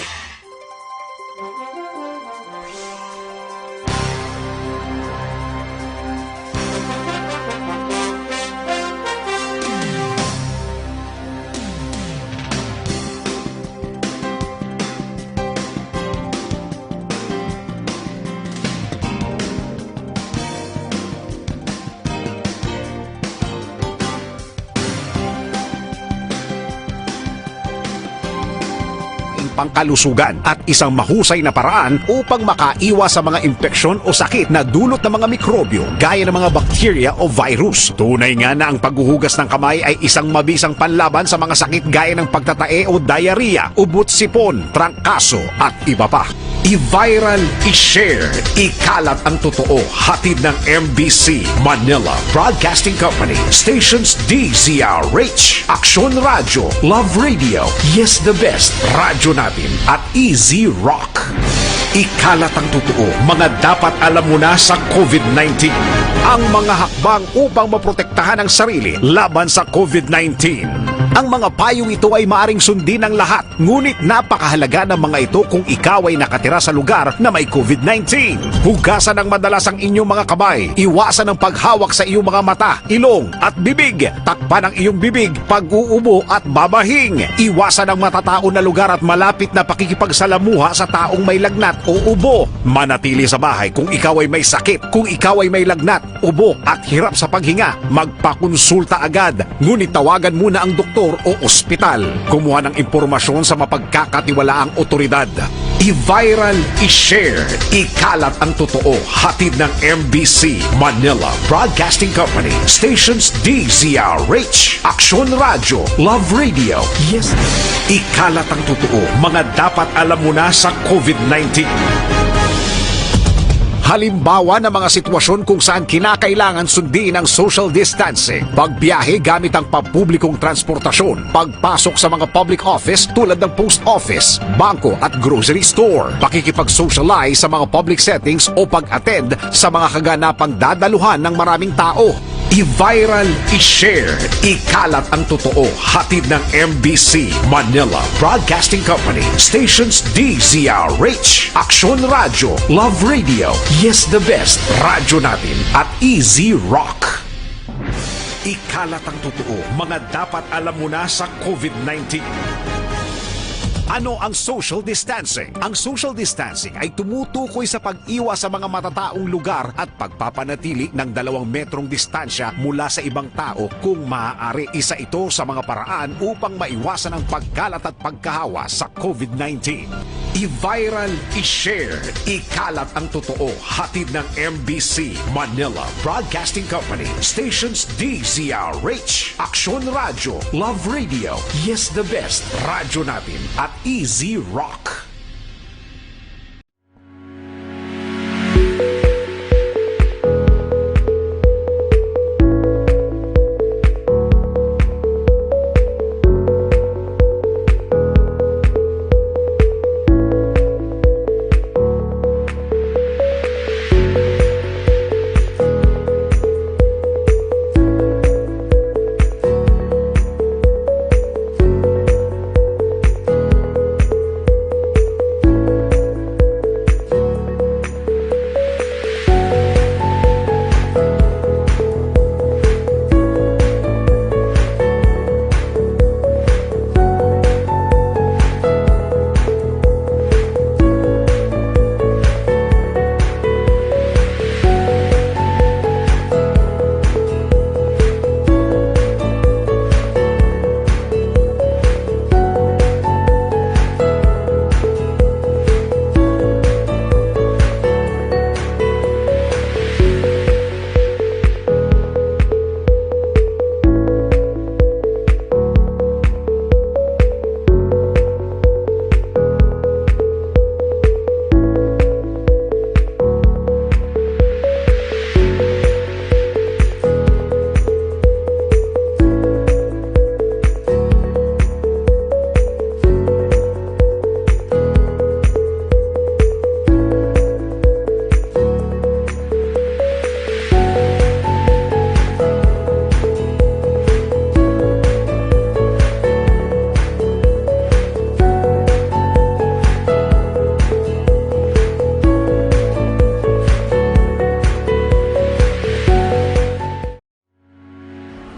pangkalusugan at isang mahusay na paraan upang makaiwas sa mga impeksyon o sakit na dulot ng mga mikrobyo gaya ng mga bakterya o virus. Tunay nga na ang paghuhugas ng kamay ay isang mabisang panlaban sa mga sakit gaya ng pagtatae o diarrhea, ubot sipon, trangkaso, at iba pa. I-viral, i-share, ikalat ang totoo. Hatid ng M B C, Manila Broadcasting Company, stations D Z R H, Aksyon Radyo, Love Radio, Yes the Best, Radyo Natin, at Easy Rock. Ikalat ang totoo, mga dapat alam mo na sa COVID nineteen. Ang mga hakbang upang maprotektahan ang sarili laban sa COVID nineteen. Ang mga payong ito ay maaring sundin ng lahat, ngunit napakahalaga ng mga ito kung ikaw ay nakatira sa lugar na may COVID nineteen. Hugasan ng madalas ang inyong mga kamay. Iwasan ang paghawak sa iyong mga mata, ilong, at bibig. Takpan ang iyong bibig pag-uubo at babahing. Iwasan ang matataon na lugar at malapit na pakikipagsalamuha sa taong may lagnat o ubo. Manatili sa bahay kung ikaw ay may sakit. Kung ikaw ay may lagnat, ubo, at hirap sa paghinga, magpakonsulta agad. Ngunit tawagan muna ang doktor o ospital. Kumuha ng impormasyon sa mapagkakatiwalaang otoridad. I-viral, i-share, ikalat ang totoo. Hatid ng M B C, Manila Broadcasting Company, stations D Z R H, Aksyon Radyo, Love Radio. Yes, ikalat ang totoo, mga dapat alam mo na sa COVID nineteen. Halimbawa ng mga sitwasyon kung saan kinakailangan sundin ang social distancing: pagbiyahe gamit ang pampublikong transportasyon, pagpasok sa mga public office tulad ng post office, bangko, at grocery store, pakikipag-socialize sa mga public settings, o pag-attend sa mga kaganapang dadaluhan ng maraming tao. I-viral, i-share, ikalat ang totoo. Hatid ng M B C, Manila Broadcasting Company, stations D Z R H, Aksyon Radyo, Love Radio, Yes the Best, Radyo Natin, at Easy Rock. Ikalat ang totoo, mga dapat alam mo na sa COVID nineteen. Ano ang social distancing? Ang social distancing ay tumutukoy sa pag-iwas sa mga matataong lugar at pagpapanatili ng dalawang metrong distansya mula sa ibang tao kung maaari. Isa ito sa mga paraan upang maiwasan ang pagkalat at pagkahawa sa COVID nineteen. I-viral, i-share, ikalat ang totoo. Hatid ng M B C, Manila Broadcasting Company, stations D Z R H, Aksyon Radyo, Love Radio, Yes the Best, Radyo Natin, at Easy Rock.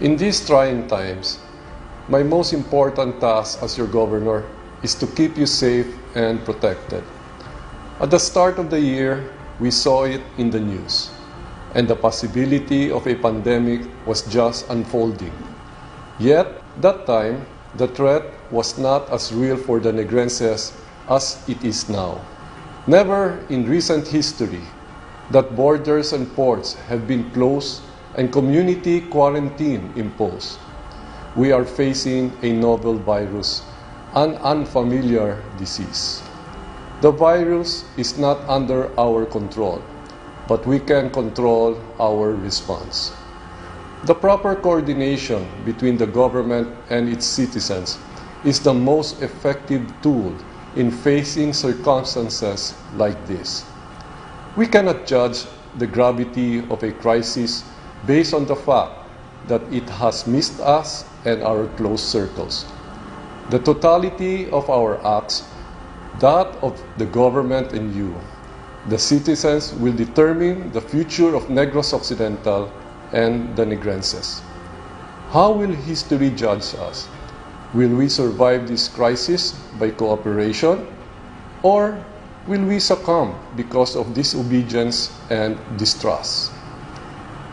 In these trying times, my most important task as your governor is to keep you safe and protected. At the start of the year, we saw it in the news, and the possibility of a pandemic was just unfolding. Yet, that time, the threat was not as real for the Negrenses as it is now. Never in recent history that borders and ports have been closed and community quarantine imposed. We are facing a novel virus, an unfamiliar disease. The virus is not under our control, but we can control our response. The proper coordination between the government and its citizens is the most effective tool in facing circumstances like this. We cannot judge the gravity of a crisis based on the fact that it has missed us and our close circles. The totality of our acts, that of the government and you, the citizens, will determine the future of Negros Occidental and the Negrenses. How will history judge us? Will we survive this crisis by cooperation, or will we succumb because of disobedience and distrust?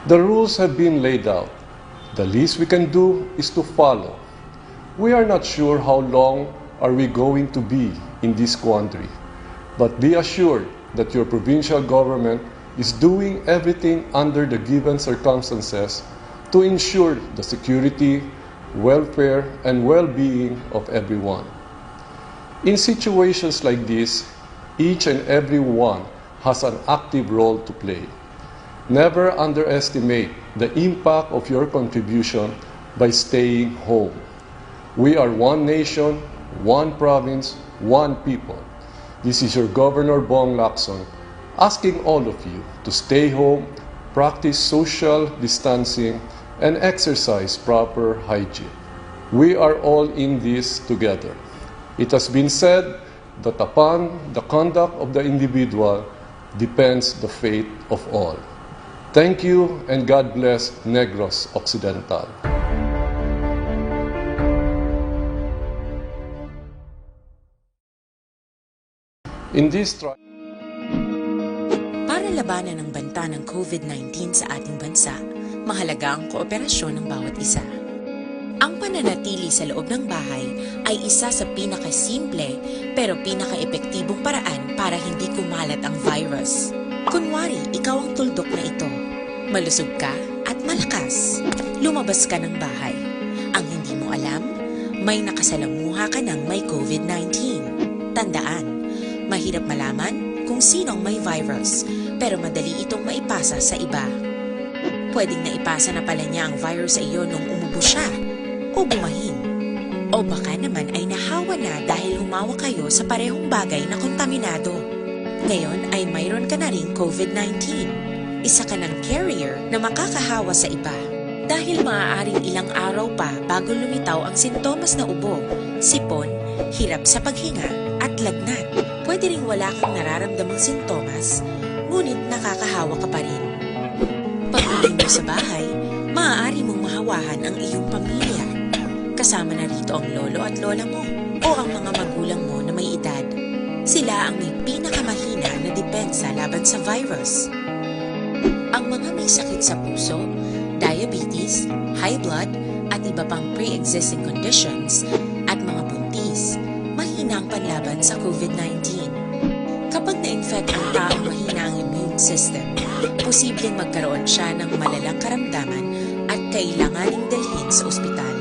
The rules have been laid out. The least we can do is to follow. We are not sure how long are we going to be in this quandary, but be assured that your provincial government is doing everything under the given circumstances to ensure the security, welfare, and well-being of everyone. In situations like this, each and every one has an active role to play. Never underestimate the impact of your contribution by staying home. We are one nation, one province, one people. This is your Governor Bong Lacson asking all of you to stay home, practice social distancing, and exercise proper hygiene. We are all in this together. It has been said that upon the conduct of the individual depends the fate of all. Thank you and God bless Negros Occidental. In this tri- Para labanan ang banta ng COVID nineteen sa ating bansa, mahalaga ang kooperasyon ng bawat isa. Ang pananatili sa loob ng bahay ay isa sa pinakasimple pero pinakaepektibong paraan para hindi kumalat ang virus. Kunwari, ikaw ang tuldok na ito. Malusog ka at malakas. Lumabas ka ng bahay. Ang hindi mo alam, may nakasalamuha ka ng may COVID nineteen. Tandaan, mahirap malaman kung sino ang may virus, pero madali itong maipasa sa iba. Pwedeng naipasa na pala niya ang virus sa iyo nung umubo siya o bumahin. O baka naman ay nahawa na dahil humawak kayo sa parehong bagay na kontaminado. Ngayon ay mayroon ka na ring COVID nineteen. Isa ka ng carrier na makakahawa sa iba. Dahil maaaring ilang araw pa bago lumitaw ang sintomas na ubo, sipon, hirap sa paghinga, at lagnat. Pwede ring wala kang nararamdamang sintomas, ngunit nakakahawa ka pa rin. Pag-uwi mo sa bahay, maaari mong mahawahan ang iyong pamilya. Kasama na rito ang lolo at lola mo o ang mga magulang mo na may edad. Sila ang may pinakamahina na depensa laban sa virus. Ang mga may sakit sa puso, diabetes, high blood, at iba pang pre-existing conditions, at mga buntis, mahina ang panlaban sa COVID nineteen. Kapag na-infect ang taong mahina ang immune system, posibleng magkaroon siya ng malalang karamdaman at kailanganing dalhin sa ospital.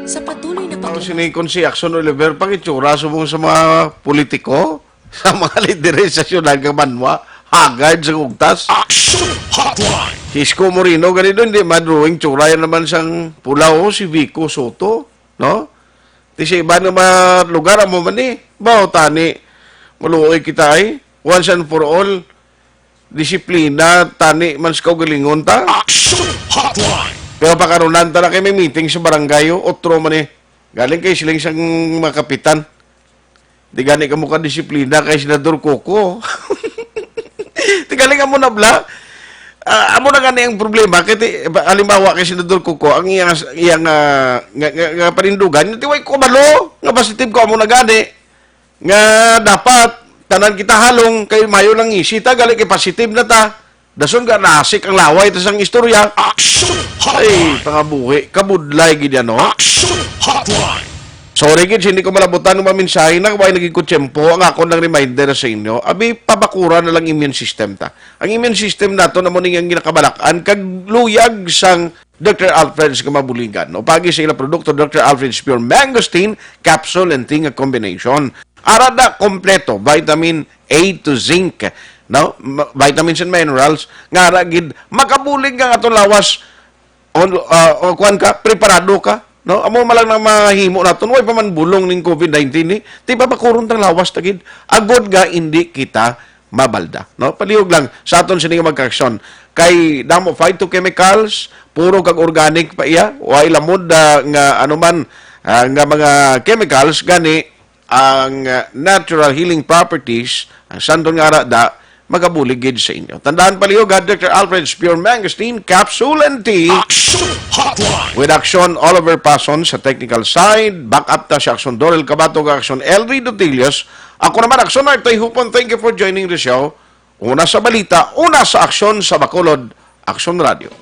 Sa patuloy na Ano pag- sini kon si Action Oliver pang itsura subong sa mga politiko, sa mga lideres sa syudad nga banwa, hagad sa ugtas. Action Hotline. Si Isko Moreno gani doon, di madrawing tsura yan naman sang pula o si Vico Soto, no? Ti sa iba nga mga lugar, amo man ni, bawo tani, maluoy kita ay, once and for all, disiplina, tani man sa kaugalingon ta. Action Hotline. Pero pakarunan ta na kay may meeting sa barangay, o, otro man eh. Galing kay siling sang mga kapitan. Di gani kamo ka disiplina kay Senador Coco. Di galing amo na bla. Ah, amo na gani ang problema kay ti, halimbawa kay Senador Coco ang iyang iyang ah, nga, nga, nga panindugan, ti way ko kabalo nga positive ko amo na gani nga dapat tanan kita halong kay mayo lang isita gali kay positive na ta. Dason ka nasik ang laway ta sang istorya. Action Ay, Hotline. Pangabuhi, kabudlay gid yan, no? Action Hotline. Sorry gid, hindi ko malabutan nga mamensahe na, wala na gid ko tiyempo. Ang akon lang reminder sa inyo, abi, pabakura na lang immune system ta. Ang immune system nato na mo ning ang ginakabalakan kag luyag sang Doctor Alfred's nga mabuligan. O pagi sa ila produkto, Doctor Alfred's Pure Mangosteen Capsule and Tea nga combination. Ara da kompleto, vitamin A to zinc, no? Ma- Vitamins and minerals nga ara gid makabulig ang aton lawas. On, ah, o kuan ka, preparado ka, no? Amo man lang nang mahimo naton, way pa man bulong ning covid nineteen ni. Di ba makuron tang lawas ta gid? Agod nga hindi kita mabalda, no? Palihog lang sa aton sini nga magkaaksyon. Kay damo phytochemicals, puro kag organic pa iya, way lamod, ah, nga ano man, ah, nga mga chemicals, gani ang, ah, natural healing properties, ang santon nga ara da, magabulig gid sa inyo. Tandaan palihog ha, Doctor Alfred's Pure Mangosteen Capsule and Tea. Action Hotline. With Action Oliver Pason sa technical side, back up ta si Action Dorel Cabato kag Action Elry Dutilios. Ako naman, Action Art Tay Hupon. Thank you for joining the show. Una sa balita, una sa aksyon sa Bacolod, Action Radio.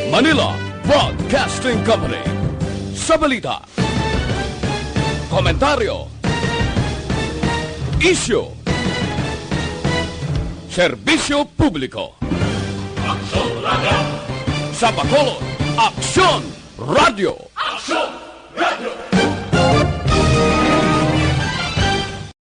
Manila Broadcasting Company. Sa balita, komentaryo, isyu, serbisyo publiko. Aksyon Radio. Sa Bacolod, Aksyon Radio. Aksyon